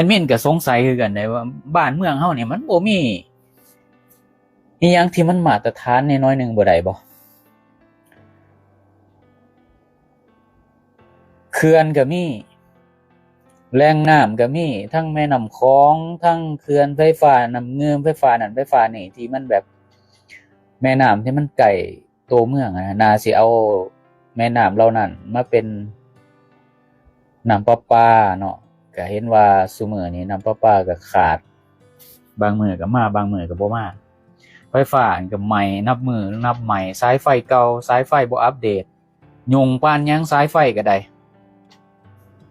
ດມິນກໍສົງໄສຄືກັນໄດ໋ວ່າ ບ້ານເມືອງເຮົານີ້ມັນບໍ່ມີອີ່ຫຍັງທີ່ມັນມາດຕະຖານແດ່ໜ້ອຍໜຶ່ງບໍ່ໄດ້ບໍ່? ເຂື່ອນກໍມີ ແຫຼ່ງນ້ຳກໍມີ ທັງແມ່ນ້ຳຂອງ ທັງເຂື່ອນໄຟຟ້ານ້ຳງື່ມ ໄຟຟ້ານັ້ນໄຟຟ້ານີ້ ທີ່ມັນແບບ ແມ່ນ້ຳທີ່ມັນໃກ້ໂຕເມືອງຫັ້ນນະ ໜ້າຊິເອົາແມ່ນ້ຳເຫຼົ່ານັ້ນມາເປັນນ້ຳປະປາເນາະ. ກໍເຫັນວ່າຊຸມື້ນີ້ນ້ຳປະປາກໍຂາດ ບາງມື້ກໍມາ ບາງມື້ກໍບໍ່ມາ. ໄຟຟ້ານີ້ກໍໄໝ້ ນັບມື້ນັບໄໝ້ ສາຍໄຟເກົ່າ ສາຍໄຟບໍ່ອັບເດດ ຫຍຸ້ງປານຫຍັງສາຍໄຟກໍໄດ້.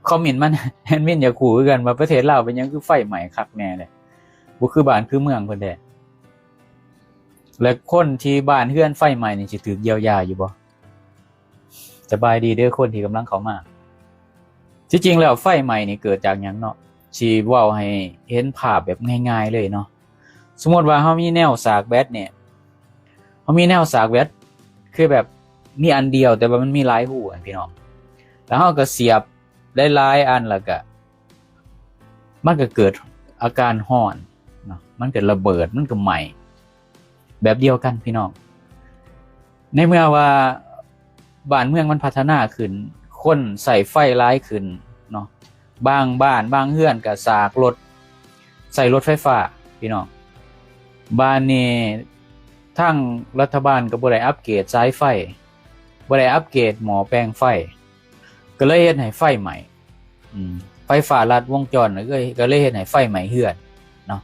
ຄອມເມັນມາ ແອດມິນຢາກຮູ້ຄືກັນວ່າປະເທດລາວເປັນຫຍັງຄືໄຟໄໝ້ຄັກແນ່ເດ ບໍ່ຄືບ້ານຄືເມືອງເພິ່ນແທ້. ແລະ ຄົນທີ່ບ້ານເຮືອນໄຟໄໝ້ນີ້ຊິຖືກຢຽວຢາຢູ່ບໍ່? ສະບາຍດີເດີຄົນທີ່ກຳລັງເຂົ້າມາ. ທີ່ຈິງແລ້ວໄຟໄໝ້ນີ້ເກີດຈາກຫຍັງເນາະ? ຊິເວົ້າໃຫ້ເຫັນພາບແບບງ່າຍໆເລີຍເນາະ. ສົມມຸດວ່າເຮົາມີແນວສາກແບັດນີ້ ເຮົາມີແນວສາກແບັດ ຄືແບບມີອັນດຽວ ແຕ່ວ່າມັນມີຫຼາຍຮູຫັ້ນພີ່ນ້ອງ ແລ້ວເຮົາກໍສຽບຫຼາຍໆອັນ ແລ້ວກໍ ມັນກໍເກີດອາການຮ້ອນເນາະ ມັນກໍລະເບີດ ມັນກໍໄໝ້ ແບບດຽວກັນພີ່ນ້ອງ. ໃນເມື່ອວ່າບ້ານເມືອງມັນພັດທະນາຂຶ້ນ ຄົນໃຊ້ໄຟຫຼາຍຂຶ້ນເນາະ ບາງບ້ານບາງເຮືອນກໍສາກລົດ ໃຊ້ລົດໄຟຟ້າພີ່ນ້ອງ. ບາດນີ້ທາງລັດຖະບານກໍບໍ່ໄດ້ອັບເກຣດສາຍໄຟ ບໍ່ໄດ້ອັບເກຣດໝໍ້ແປງໄຟ ກໍເລີຍເຮັດໃຫ້ໄຟໄໝ້. ອືມ ໄຟຟ້າລັດວົງຈອນ ກໍເລີຍ ກໍເລີຍເຮັດໃຫ້ໄຟໄໝ້ເຮືອນເນາະ.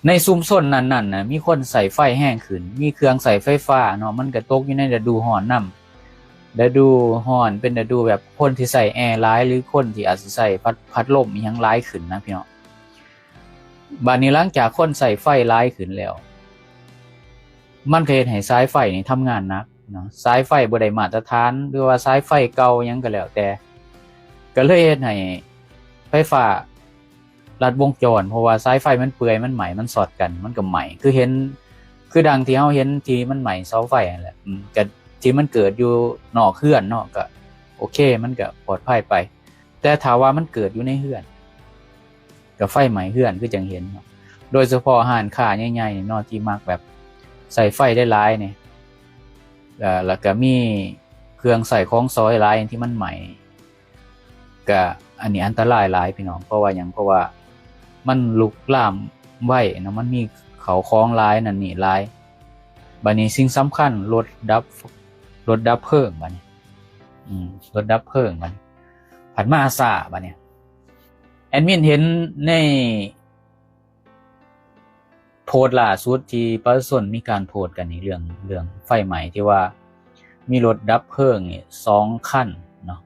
ໃນຊຸມຊົນນັ້ນໆນະ ມີຄົນໃຊ້ໄຟແຮງຂຶ້ນ ມີເຄື່ອງໃຊ້ໄຟຟ້າເນາະ ມັນກໍຕົກຢູ່ໃນລະດູຮ້ອນນຳ ລະດູຮ້ອນເປັນລະດູແບບຄົນທີ່ໃຊ້ແອຫຼາຍ ຫຼື ຄົນທີ່ອາດຊິໃຊ້ພັດ ພັດລົມອີ່ຫຍັງຫຼາຍຂຶ້ນນະພີ່ນ້ອງ. ບາດນີ້ຫຼັງຈາກຄົນໃຊ້ໄຟຫຼາຍຂຶ້ນແລ້ວ ມັນກໍເຮັດໃຫ້ສາຍໄຟນີ້ທຳງານໜັກເນາະ ສາຍໄຟບໍ່ໄດ້ມາດຕະຖານ ຫຼືວ່າສາຍໄຟເກົ່າຫຍັງກໍແລ້ວແຕ່ ກໍເລີຍເຮັດໃຫ້ໄຟຟ້າລັດວົງຈອນ ເພາະວ່າສາຍໄຟມັນເປື່ອຍ ມັນໄໝ້ ມັນຊັອດກັນ ມັນກໍໄໝ້ ຄືເຫັນ ຄືດັ່ງທີ່ເຮົາເຫັນທີ່ມັນໄໝ້ເສົາໄຟຫັ້ນແຫຼະ. ອືມ ກໍທີ່ມັນເກີດຢູ່ນອກເຮືອນເນາະ ກໍໂອເຄ ມັນກໍປອດໄພໄປ. ແຕ່ຖ້າວ່າມັນເກີດຢູ່ໃນເຮືອນ ກໍໄຟໄໝ້ເຮືອນຄືຈັ່ງເຫັນເນາະ ໂດຍສະເພາະຮ້ານຄ້າໃຫຍ່ໆເນາະ ທີ່ມັກແບບໃຊ້ໄຟຫຼາຍໆນີ້ ແລ້ວກໍມີເຄື່ອງໃຊ້ຂອງສອຍຫຼາຍທີ່ມັນໄໝ້ ກໍອັນນີ້ອັນຕະລາຍຫຼາຍພີ່ນ້ອງ. ເພາະວ່າຫຍັງ? ເພາະວ່າມັນລຸກລາມໄວເນາະ ມັນມີເຂົ້າຂອງຫຼາຍນັ້ນນີ້ຫຼາຍ. ບາດນີ້ສິ່ງສຳຄັນ ລົດດັບ ລົດດັບເພີງ ບາດນີ້ ອືມ ລົດດັບເພີງ ບາດນີ້ ພັດມາຊ້າບາດນີ້. ແອດມິນເຫັນໃນໂພສต์ລ່າສຸດທີ່ປະຊາຊົນມີການໂພສต์ກັນນີ້ ເລື່ອງ ເລື່ອງໄຟໄໝ້ທີ່ວ່າມີລົດດັບເພີງນີ້ສອງຄັນເນາະ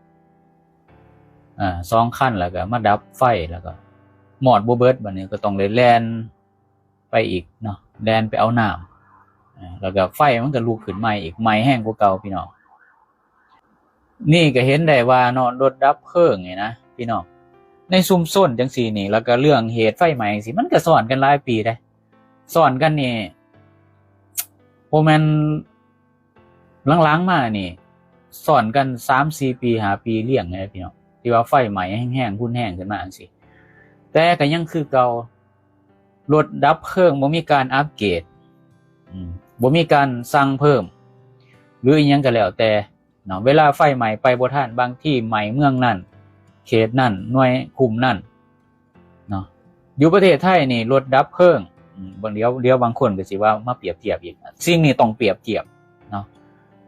ອາ ສອງຄັນ ແລ້ວກໍມາດັບໄຟ ແລ້ວກໍມອດບໍ່ເບິດ ບາດນີ້ກໍຕ້ອງໄດ້ແລ່ນ ໄປອີກເນາະ ແລ່ນໄປເອົານ້ຳ ແລ້ວກໍໄຟມັນກໍລຸກຂຶ້ນໃໝ່ອີກ ໄໝ້ແຮງກວ່າເກົ່າພີ່ນ້ອງ. ນີ້ກໍເຫັນໄດ້ວ່າເນາະ ລົດດັບເພີງນີ້ນະພີ່ນ້ອງ ໃນຊຸມຊົນຈັ່ງຊີ້ນີ້ ແລ້ວກໍເລື່ອງເຫດໄຟໄໝ້ຈັ່ງຊີ້ ມັນກໍຊ້ອນກັນຫຼາຍປີເດ້ ຊ້ອນກັນນີ້ ບໍ່ແມ່ນ ຫຼັງໆມານີ້ຊ້ອນກັນສາມສີ່ປີ ຫ້າປີລຽງເລີຍພີ່ນ້ອງ ທີ່ວ່າໄຟໄໝ້ແຮງໆ ຮຸນແຮງຂຶ້ນມາຈັ່ງຊີ້ ແຕ່ກໍຍັງຄືເກົ່າ ລົດດັບເພີງບໍ່ມີການອັບເກຣດ ອືມ ບໍ່ມີການສັ່ງເພີ່ມ ຫຼື ອີ່ຫຍັງກໍແລ້ວແຕ່ເນາະ ເວລາໄຟໄໝ້ໄປບໍ່ທັນ ບາງທີໄໝ້ເມືອງນັ້ນ ເຂດນັ້ນ ໜ່ວຍຄຸ້ມນັ້ນ ເນາະ ຢູ່ປະເທດໄທນີ້ລົດດັບເພີງ ອືມ ເບິ່ງ ດຽວ ດຽວບາງຄົນກໍຊິວ່າມາປຽບທຽບອີກ ສິ່ງນີ້ຕ້ອງປຽບທຽບເນາະ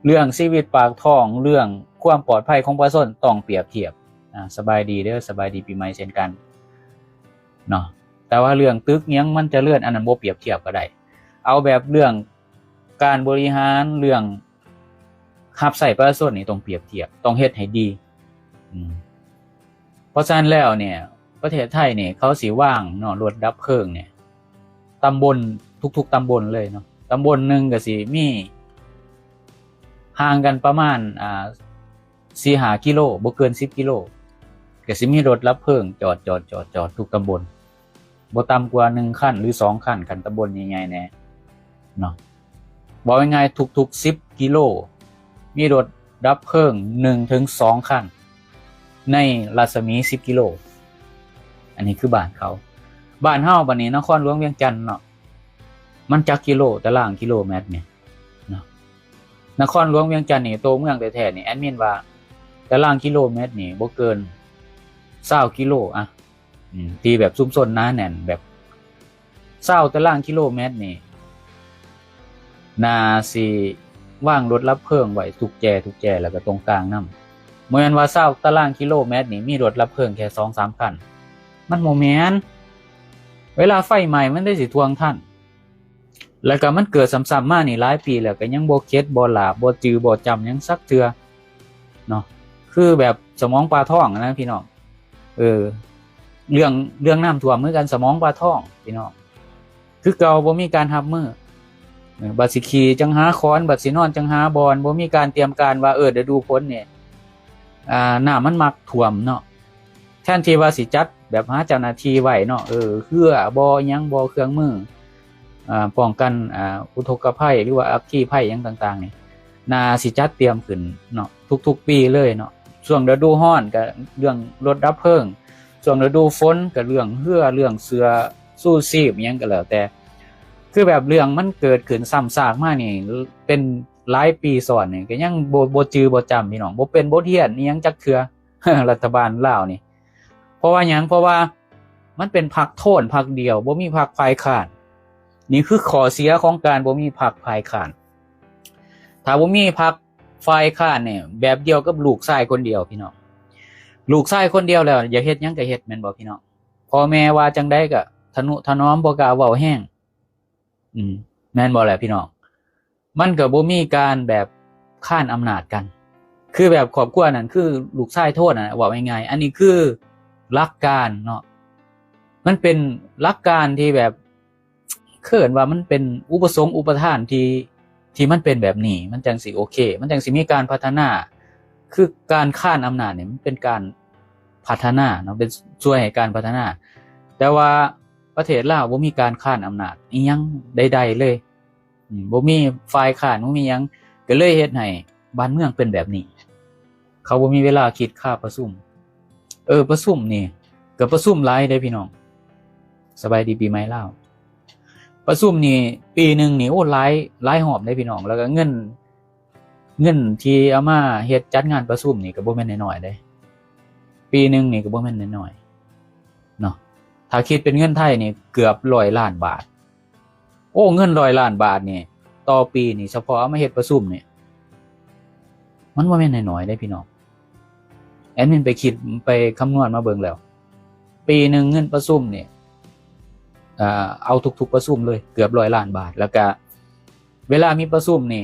ເລື່ອງຊີວິດປາກທ້ອງ ເລື່ອງຄວາມປອດໄພຂອງປະຊາຊົນຕ້ອງປຽບທຽບ. ອາ ສະບາຍດີເດີ ສະບາຍດີປີໃໝ່ເຊັ່ນກັນເນາະ ແຕ່ວ່າເລື່ອງຕຶກຫຍັງມັນຈະເລີນ ອັນນັ້ນບໍ່ປຽບທຽບກໍໄດ້ ເອົາແບບເລື່ອງການບໍລິຫານ ເລື່ອງ ຮັບໃຊ້ປະຊາຊົນນີ້ຕ້ອງປຽບທຽບ ຕ້ອງເຮັດໃຫ້ດີ ອືມ ເພາະສະນັ້ນແລ້ວເນຍ ປະເທດໄທເນຍ ເຂົາຊິວາງເນາະ ລົດດັບເພີງເນຍ ຕຳບົນ ທຸກໆຕຳບົນເລີຍເນາະ ຕຳບົນໜຶ່ງກໍຊິມີຫ່າງກັນປະມານ ອ່າ ສີ່ຫ້າກິໂລ ບໍ່ເກີນສິບກິໂລ ກໍຊິມີລົດດັບເພີງຈອດ ຈອດ ຈອດ ຈອດທຸກຕຳບົນ ບໍ່ຕ່ຳກວ່າໜຶ່ງຄັນ ຫຼື ສອງຄັນ ຄັນຕຳບົນໃຫຍ່ໆແດ່ເນາະ. ເວົ້າງ່າຍໆ ທຸກໆສິບກິໂລ ມີລົດດັບເພີງໜຶ່ງເຖິງສອງຄັນ ໃນລັດສະໝີສິບກິໂລ. ອັນນີ້ຄືບ້ານເຂົາ. ບ້ານເຮົາບັດນີ້ ນະຄອນຫຼວງວຽງຈັນເນາະ ມັນຈັກກິໂລຕາລາງກິໂລແມັດນີ້ເນາະ? ນະຄອນຫຼວງວຽງຈັນນີ້ ໂຕເມືອງແທ້ໆນີ້ ແອດມິນວ່າຕາລາງກິໂລແມັດນີ້ບໍ່ເກີນຊາວກິໂລ ອະ ອືມ ທີ່ແບບຊຸມຊົນໜາແໜ້ນ ແບບຊາວຕາລາງກິໂລແມັດນີ້ ໜ້າຊິວາງລົດດັບເພີງໄວ້ທຸກແຈ ທຸກແຈ ແລ້ວກໍຕົງກາງນຳ. ບໍ່ແມ່ນວ່າຊາວຕາລາງກິໂລແມັດນີ້ມີລົດດັບເພີງແຄ່ສອງສາມຄັນ ມັນບໍ່ແມ່ນ. ເວລາໄຟໄໝ້ມັນໄດ້ຊິທວງທັນ ແລ້ວກໍມັນເກີດຊ້ຳໆມານີ້ຫຼາຍປີແລ້ວ ກໍຍັງບໍ່ເຂັດບໍ່ຫຼາບ ບໍ່ຈື່ບໍ່ຈຳຫຍັງຈັກເທື່ອເນາະ. ຄືແບບສະໝອງປາທອງນະພີ່ນ້ອງ. ເອີ ເລື່ອງ ເລື່ອງນ້ຳຖ້ວມຄືກັນ ສະໝອງປາທອງພີ່ນ້ອງ ຄືເກົ່າ ບໍ່ມີການຮັບມື. ເອີ ບັດຊິຂີ່ຈັ່ງຫາຂອນ ບັດຊິນອນຈັ່ງຫາບ່ອນ ບໍ່ມີການຕຽມການວ່າ ເອີ ລະດູຝົນນີ້ ອ່າ ນ້ຳມັນມັກຖ້ວມເນາະ. ແທນທີ່ວ່າຊິຈັດແບບຫາເຈົ້າໜ້າທີ່ໄວ້ເນາະ ເອີ ເຮືອບໍ່ ຫຍັງບໍ່ ເຄື່ອງມື ອ່າ ປ້ອງກັນ ອ່າ ອຸທົກກະໄພ ຫຼືວ່າອັກຄີໄພຫຍັງຕ່າງໆນີ້ ໜ້າຊິຈັດຕຽມຂຶ້ນເນາະ ທຸກໆປີເລີຍເນາະ. ຊ່ວງລະດູຮ້ອນກໍເລື່ອງລົດດັບເພີງ ຊ່ວງລະດູຝົນກໍເລື່ອງເຮືອ ເລື່ອງເສື້ອຊູຊີບ ຫຍັງກໍແລ້ວແຕ່. ຄືແບບເລື່ອງມັນເກີດຂຶ້ນຊ້ຳຊາກມານີ້ເປັນຫຼາຍປີຊ້ອນນີ້ ກໍຍັງບໍ່ ບໍ່ຈື່ບໍ່ຈຳ ພີ່ນ້ອງ ບໍ່ເປັນບົດຮຽນອີ່ຫຍັງຈັກເທື່ອ ລັດຖະບານລາວນີ້. ເພາະວ່າຫຍັງ? ເພາະວ່າມັນເປັນພັກໂທນພັກດຽວ ບໍ່ມີພັກຝ່າຍຄ້ານ. ນີ້ຄືຂໍ້ເສຍຂອງການບໍ່ມີພັກຝ່າຍຄ້ານ. ຖ້າບໍ່ມີພັກຝ່າຍຄ້ານນີ້ ແບບດຽວກັບລູກຊາຍຄົນດຽວ ພີ່ນ້ອງ. ລູກຊາຍຄົນດຽວແລ້ວ ຢາກເຮັດຫຍັງກໍເຮັດ ແມ່ນບໍ່ ພີ່ນ້ອງ? ພໍ່ແມ່ວ່າຈັ່ງໃດກໍທະນຸຖະໜອມ ບໍ່ກ້າເວົ້າແຮງ. ອືມ ແມ່ນບໍ່ແຫຼະພີ່ນ້ອງ? ມັນກໍບໍ່ມີການແບບຄ້ານອຳນາດກັນ ຄືແບບຄອບຄົວນັ້ນ ຄືລູກຊາຍໂທນນະ ເວົ້າງ່າຍໆ. ອັນນີ້ຄືຫຼັກການເນາະ ມັນເປັນຫຼັກການທີ່ແບບ ເອີ້ນວ່າມັນເປັນອຸປະສົງອຸປະທານທີ່ ທີ່ມັນເປັນແບບນີ້ ມັນຈັ່ງຊິໂອເຄ ມັນຈັ່ງຊິມີການພັດທະນາ. ຄືການຄ້ານອຳນາດນີ້ ມັນເປັນການພັດທະນາເນາະ ເປັນຊ່ວຍໃຫ້ການພັດທະນາ. ແຕ່ວ່າ ປະເທດລາວບໍ່ມີການຄ້ານອຳນາດອີ່ຫຍັງໃດໆເລີຍ. ອືມ ບໍ່ມີຝ່າຍຄ້ານ ບໍ່ມີຫຍັງ ກໍເລີຍເຮັດໃຫ້ບ້ານເມືອງເປັນແບບນີ້. ເຂົາບໍ່ມີເວລາຄິດຄາປະຊຸມ. ເອີ ປະຊຸມນີ້ກໍປະຊຸມຫຼາຍເດ້ພີ່ນ້ອງ. ສະບາຍດີປີໃໝ່ລາວ. ປະຊຸມນີ້ປີໜຶ່ງນີ້ ໂອ້ ຫຼາຍ ຫຼາຍຮອບເດ້ພີ່ນ້ອງ. ແລ້ວກໍເງິນ ເງິນທີ່ເອົາມາເຮັດຈັດງານປະຊຸມນີ້ກໍບໍ່ແມ່ນນ້ອຍໆເດ້. ປີໜຶ່ງນີ້ກໍບໍ່ແມ່ນນ້ອຍໆເນາະ. ຖ້າຄິດເປັນເງິນໄທນີ້ເກືອບຮ້ອຍລ້ານບາດ. ໂອ້ ເງິນຮ້ອຍລ້ານບາດນີ້ ຕໍ່ປີນີ້ ສະເພາະເອົາມາເຮັດປະຊຸມນີ້ ມັນບໍ່ແມ່ນນ້ອຍໆເດ້ພີ່ນ້ອງ. ແອດມິນໄປຄິດໄປຄຳນວນມາເບິ່ງແລ້ວ ປີໜຶ່ງເງິນປະຊຸມນີ້ ເອົາທຸກໆປະຊຸມເລີຍ ເກືອບຮ້ອຍລ້ານບາດ. ແລ້ວກະເວລາມີປະຊຸມນີ້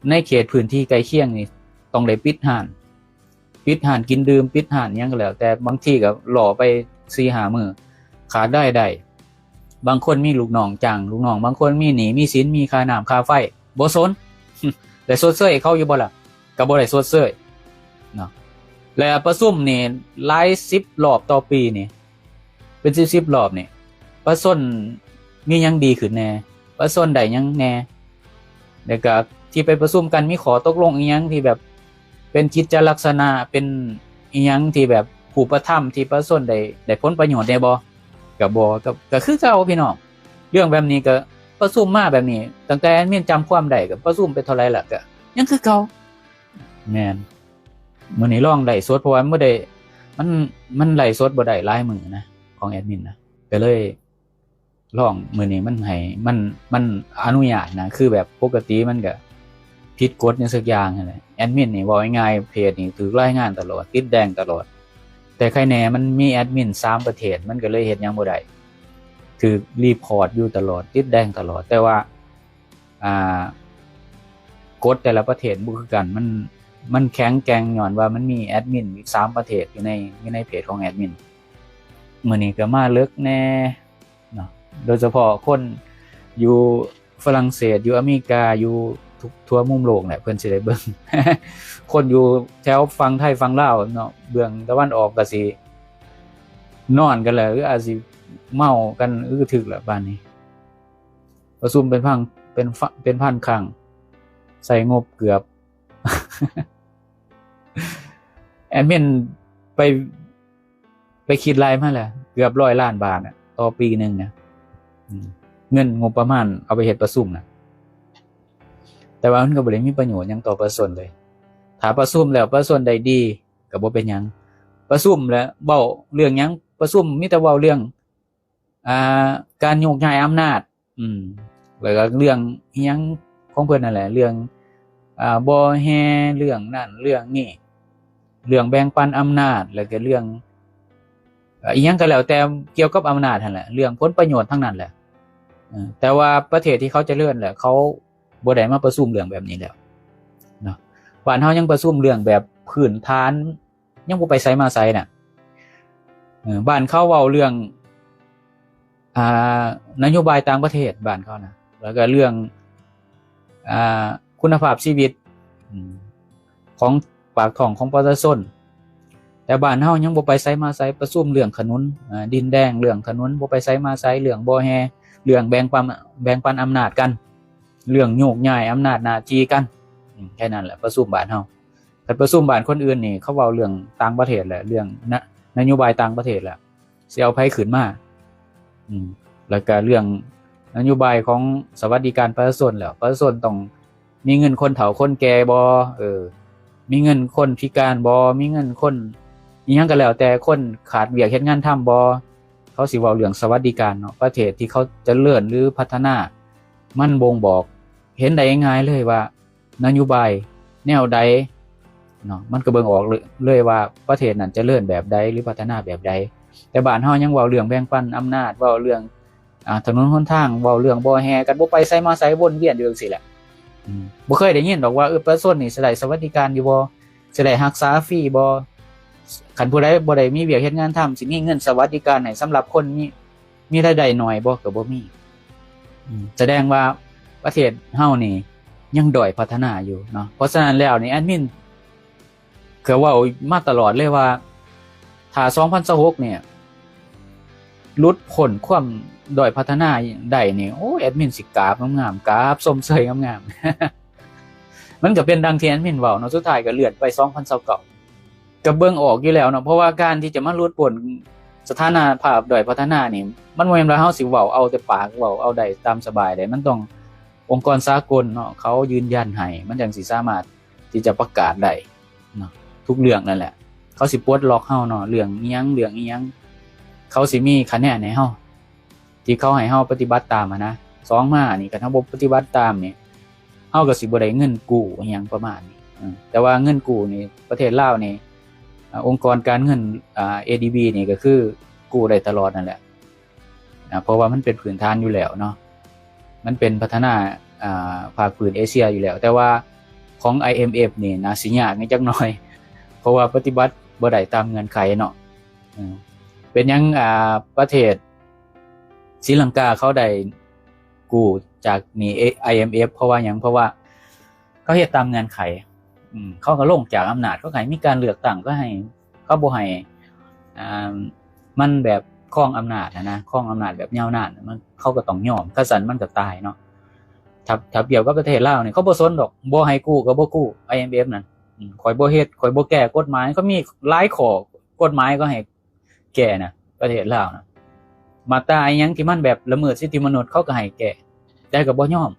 ໃນເຂດພື້ນທີ່ໃກ້ຄຽງນີ້ ຕ້ອງໄດ້ປິດຮ້ານ ປິດຮ້ານກິນດື່ມ ປິດຮ້ານຫຍັງກໍແລ້ວແຕ່ ບາງທີກໍລໍໄປສີ່ຫ້າມື້ ຂາດລາຍໄດ້. ບາງຄົນມີລູກນ້ອງຈ້າງລູກນ້ອງ ບາງຄົນມີໜີ້ມີສິນ ມີຄ່ານ້ຳຄ່າໄຟ ບໍ່ສົນ ໄດ້ຊົດເຊີຍໃຫ້ເຂົາຢູ່ບໍ່ລະ? ກໍບໍ່ໄດ້ຊົດເຊີຍເນາະ. ແລະປະຊຸມນີ້ຫຼາຍສິບລອບຕໍ່ປີນີ້ ເປັນສິບໆລອບນີ້ ປະຊາຊົນມີຫຍັງດີຂຶ້ນແດ່? ປະຊາຊົນໄດ້ຫຍັງແດ່? ແລ້ວກະທີ່ໄປປະຊຸມກັນ ມີຂໍ້ຕົກລົງອີ່ຫຍັງທີ່ແບບເປັນກິດຈະລັກສະນະ ເປັນອີ່ຫຍັງທີ່ແບບຮູບປະທຳ ທີ່ປະຊາຊົນໄດ້ ໄດ້ຜົນປະໂຫຍດແດ່ບໍ່? ກະບໍ່ ກະ ກະຄືເກົ່າພີ່ນ້ອງ. ເລື່ອງແບບນີ້ກະປະຊຸມມາແບບນີ້ ຕັ້ງແຕ່ແອດມິນຈຳຄວາມໄດ້ ກະປະຊຸມໄປເທົ່າໃດລະ ກະຍັງຄືເກົ່າ. ແມ່ນ ມື້ນີ້ລອງໄລຟ໌ສົດ ເພາະວ່າບໍ່ໄດ້ ມັນ ມັນໄລຟ໌ສົດບໍ່ໄດ້ຫຼາຍມື້ນະ ຂອງແອດມິນນະ ກະເລີຍ ລອງ ມື້ນີ້ມັນໃຫ້ ມັນ ມັນອະນຸຍາດນະ ຄືແບບປົກກະຕິມັນກະຜິດກົດຫຍັງສັກຢ່າງຫັ້ນແຫຼະ. ແອດມິນນີ້ເວົ້າງ່າຍໆ ເພຈນີ້ຖືກລາຍງານຕະຫຼອດ ຕິດແດງຕະຫຼອດ ແຕ່ໄຄແນ່ມັນມີແອດມິນສາມປະເທດ ມັນກໍເລີຍເຮັດຫຍັງບໍ່ໄດ້ ຖືກຣີພອດຢູ່ຕະຫຼອດ ຕິດແດງຕະຫຼອດ. ແຕ່ວ່າ ອ່າ ກົດແຕ່ລະປະເທດບໍ່ຄືກັນ ມັນ ມັນແຂງແກ່ງ ຍ້ອນວ່າມັນມີແອດມິນອີກສາມປະເທດຢູ່ໃນ ຢູ່ໃນເພຈຂອງແອດມິນ. ມື້ນີ້ກໍມາເລິກແນ່ ເນາະ ໂດຍສະເພາະຄົນຢູ່ຝຣັ່ງເສດ ຢູ່ອາເມລິກາ ຢູ່ທຸກທົ່ວມຸມໂລກແຫຼະ ເພິ່ນຊິໄດ້ເບິ່ງ. ຄົນຢູ່ແຖວຝັ່ງໄທຝັ່ງລາວເນາະ ເບື້ອງຕາເວັນອອກກໍຊິນອນກັນແລ້ວ ຫຼືອາດຊິເມົາກັນ ອື ຖືກແລ້ວບາດນີ້. ປະຊຸມເປັນພັນ ເປັນ ເປັນພັນຄັ້ງ ໃຊ້ງົບເກືອບ ແອດມິນໄປ ໄປຄິດໄລ່ມາແລ້ວ ເກືອບຮ້ອຍລ້ານບາດນະ ຕໍ່ປີໜຶ່ງນະ ອືມ ເງິນງົບປະມານເອົາໄປເຮັດປະຊຸມນະ ແຕ່ວ່າມັນກໍບໍ່ໄດ້ມີປະໂຫຍດຫຍັງຕໍ່ປະຊາຊົນເລີຍ. ຖ້າປະຊຸມແລ້ວປະຊາຊົນໄດ້ດີ ກໍບໍ່ເປັນຫຍັງ. ປະຊຸມແລ້ວເວົ້າເລື່ອງຫຍັງ? ປະຊຸມມີແຕ່ເວົ້າເລື່ອງ ອ່າ ການໂຍກຍ້າຍອຳນາດ ອືມ ແລ້ວກໍເລື່ອງອີ່ຫຍັງຂອງເພິ່ນນັ້ນແຫຼະ ເລື່ອງ ອ່າ ບໍ່ແຮ່ ເລື່ອງນັ້ນເລື່ອງນີ້ ເລື່ອງແບ່ງປັນອຳນາດ ແລ້ວກໍເລື່ອງ ເອີ ອີ່ຫຍັງກໍແລ້ວແຕ່ກ່ຽວກັບອຳນາດຫັ້ນແຫຼະ ເລື່ອງຜົນປະໂຫຍດທັງນັ້ນແຫຼະ. ເອີ ແຕ່ວ່າປະເທດທີ່ເຂົາຈະເລີນແຫຼະ ເຂົາບໍ່ໄດ້ມາປະຊຸມເລື່ອງແບບນີ້ແລ້ວເນາະ. ບ້ານເຮົາຍັງປະຊຸມເລື່ອງແບບພື້ນຖານ ຍັງບໍ່ໄປໃສມາໃສນະ. ເອີ ບ້ານເຂົາເວົ້າເລື່ອງ ອ່າ ນະໂຍບາຍຕ່າງປະເທດບ້ານເຂົານະ ແລ້ວກໍເລື່ອງ ອ່າ ຄຸນນະພາບຊີວິດ ອືມ ຂອງປາກທ້ອງຂອງປະຊາຊົນ. ແຕ່ບ້ານເຮົາຍັງບໍ່ໄປໃສມາໃສ ປະຊຸມເລື່ອງຂະໜົນ ອາ ດິນແດງ ເລື່ອງຂະໜົນ ບໍ່ໄປໃສມາໃສ ເລື່ອງບໍ່ແຮ່ ເລື່ອງແບ່ງປັນ ແບ່ງປັນອຳນາດກັນ ເລື່ອງໂຍກຍ້າຍອຳນາດໜ້າທີ່ກັນ ອືມ ແຄ່ນັ້ນແຫຼະ ປະຊຸມບ້ານເຮົາ. ຄັນປະຊຸມບ້ານຄົນອື່ນນີ້ ເຂົາເວົ້າເລື່ອງຕ່າງປະເທດແຫຼະ ເລື່ອງນະ ນະໂຍບາຍຕ່າງປະເທດແຫຼະ ຊິເອົາໃຜຂຶ້ນມາ ອືມ ແລ້ວກະເລື່ອງນະໂຍບາຍຂອງສະຫວັດດີການປະຊາຊົນແລ້ວ ປະຊາຊົນຕ້ອງມີເງິນຄົນເຖົ້າຄົນແກ່ບໍ່ ເອີ ມີເງິນຄົນພິການບໍ່ ມີເງິນຄົນອີ່ຫຍັງກໍແລ້ວແຕ່ ຄົນຂາດວຽກເຮັດງານທຳບໍ່ ເຂົາຊິເວົ້າເລື່ອງສະຫວັດດີການເນາະ. ປະເທດທີ່ເຂົາຈະເລີນ ຫຼື ພັດທະນາ ມັນບົ່ງບອກເຫັນໄດ້ງ່າຍເລີຍວ່າ ນະໂຍບາຍແນວໃດເນາະ ມັນກໍເບິ່ງອອກເລີຍວ່າປະເທດນັ້ນຈະເລີນແບບໃດ ຫຼື ພັດທະນາແບບໃດ. ແຕ່ບ້ານເຮົາຍັງເວົ້າເລື່ອງແບ່ງປັນອຳນາດ ເວົ້າເລື່ອງ ອາ ຖະໜົນຫົນທາງ ເວົ້າເລື່ອງບໍ່ແຮ່ກັນ ບໍ່ໄປໃສມາໃສ ວົນວຽນຢູ່ຈັ່ງຊີ້ແຫຼະ. ອືມ ບໍ່ເຄີຍໄດ້ຍິນດອກວ່າ ເອີ ປະຊາຊົນນີ້ຊິໄດ້ສະຫວັດດີການຢູ່ບໍ່ ຊິໄດ້ຮັກສາຟຣີບໍ່ ຄັນຜູ້ໃດບໍ່ໄດ້ມີວຽກເຮັດງານທຳ ຊິມີເງິນສະຫວັດດີການໃຫ້ສຳລັບຄົນມີ ມີລາຍໄດ້ໜ້ອຍບໍ່ ກໍບໍ່ມີ. ອືມ ສະແດງວ່າປະເທດເຮົານີ້ຍັງດ້ອຍພັດທະນາຢູ່ເນາະ. ເພາະສະນັ້ນແລ້ວນີ້ ແອດມິນກໍເວົ້າມາຕະຫຼອດເລີຍວ່າ ຖ້າສອງພັນຊາວຫົກນີ້ ຫຼຸດພົ້ນຄວາມດ້ອຍພັດທະນາໄດ້ນີ້ ໂອ້ ແອດມິນຊິກາບງາມໆ ກາບຊົມເຊີຍງາມໆ. ມັນກໍເປັນດັ່ງທີ່ແອດມິນເວົ້າເນາະ ສຸດທ້າຍກໍເລື່ອນໄປສອງພັນຊາວເກົ້າ ກໍເບິ່ງອອກຢູ່ແລ້ວເນາະ ເພາະວ່າການທີ່ຈະມາຫຼຸດພົ້ນສະຖານະພາບດ້ອຍພັດທະນານີ້ ມັນບໍ່ແມ່ນວ່າເຮົາຊິເວົ້າເອົາແຕ່ປາກ ເວົ້າເອົາໄດ້ຕາມສະບາຍໄດ້ ມັນຕ້ອງອົງກອນສາກົນເນາະ ເຂົາຢືນຢັນໃຫ້ ມັນຈັ່ງຊິສາມາດທີ່ຈະປະກາດໄດ້ເນາະ ທຸກເລື່ອງນັ້ນແຫຼະ ເຂົາຊິປົດລັອກເຮົາເນາະ ເລື່ອງອີ່ຫຍັງ ເລື່ອງອີ່ຫຍັງ ເຂົາຊິມີຄະແນນໃຫ້ເຮົາ ທີ່ເຂົາໃຫ້ເຮົາປະຕິບັດຕາມຫັ້ນນະ ສອງມານີ້ ຄັນເຮົາບໍ່ປະຕິບັດຕາມນີ້ ເຮົາກໍຊິບໍ່ໄດ້ເງິນກູ້ອີ່ຫຍັງປະມານນີ້. ເອີ ແຕ່ວ່າເງິນກູ້ນີ້ ປະເທດລາວນີ້ ອາ ອົງກອນການເງິນ ອາ ເອດີບີ ນີ້ ກໍຄືກູ້ໄດ້ຕະຫຼອດນັ້ນແຫຼະ ອາ ເພາະວ່າມັນເປັນພື້ນຖານຢູ່ແລ້ວເນາະ ມັນເປັນພັດທະນາ ອາ ພາກພື້ນເອເຊຍຢູ່ແລ້ວ. ແຕ່ວ່າຂອງ ໄອເອັມເອັຟ ນີ້ ໜ້າຊິຍາກແດ່ຈັກໜ້ອຍ ເພາະວ່າປະຕິບັດບໍ່ໄດ້ຕາມເງື່ອນໄຂເນາະ. ເປັນຫຍັງ ອາ ປະເທດສີລັງກາເຂົາໄດ້ກູ້ຈາກໜີ້ ໄອເອັມເອັຟ ເພາະວ່າຫຍັງ? ເພາະວ່າເຂົາເຮັດຕາມເງື່ອນໄຂ ເຂົາກໍລົງຈາກອຳນາດ ເຂົາກໍໃຫ້ມີການເລືອກຕັ້ງ ກໍໃຫ້ ເຂົາບໍ່ໃຫ້ ອາ ມັນແບບຄອງອຳນາດຫັ້ນນະ ຄອງອຳນາດແບບຍາວນານ ມັນ ເຂົາກໍຕ້ອງຍອມ ຄັນຊັ້ນມັນກໍຕາຍເນາະ. ຖ້າ ຖ້າປຽບກັບປະເທດລາວນີ້ ເຂົາບໍ່ສົນດອກ ບໍ່ໃຫ້ກູ້ກໍບໍ່ກູ້ ໄອເອັມເອັຟ ນັ້ນ ຂ້ອຍບໍ່ເຮັດ ຂ້ອຍບໍ່ແກ້ກົດໝາຍ ເຂົາມີຫຼາຍຂໍ້ ກົດໝາຍກໍໃຫ້ແກ້ນະ ປະເທດລາວນະ ມາດຕາອີ່ຫຍັງທີ່ມັນແບບລະເມີດສິດທິມະນຸດ ເຂົາກໍໃຫ້ແກ້ ແຕ່ກໍບໍ່ຍອມ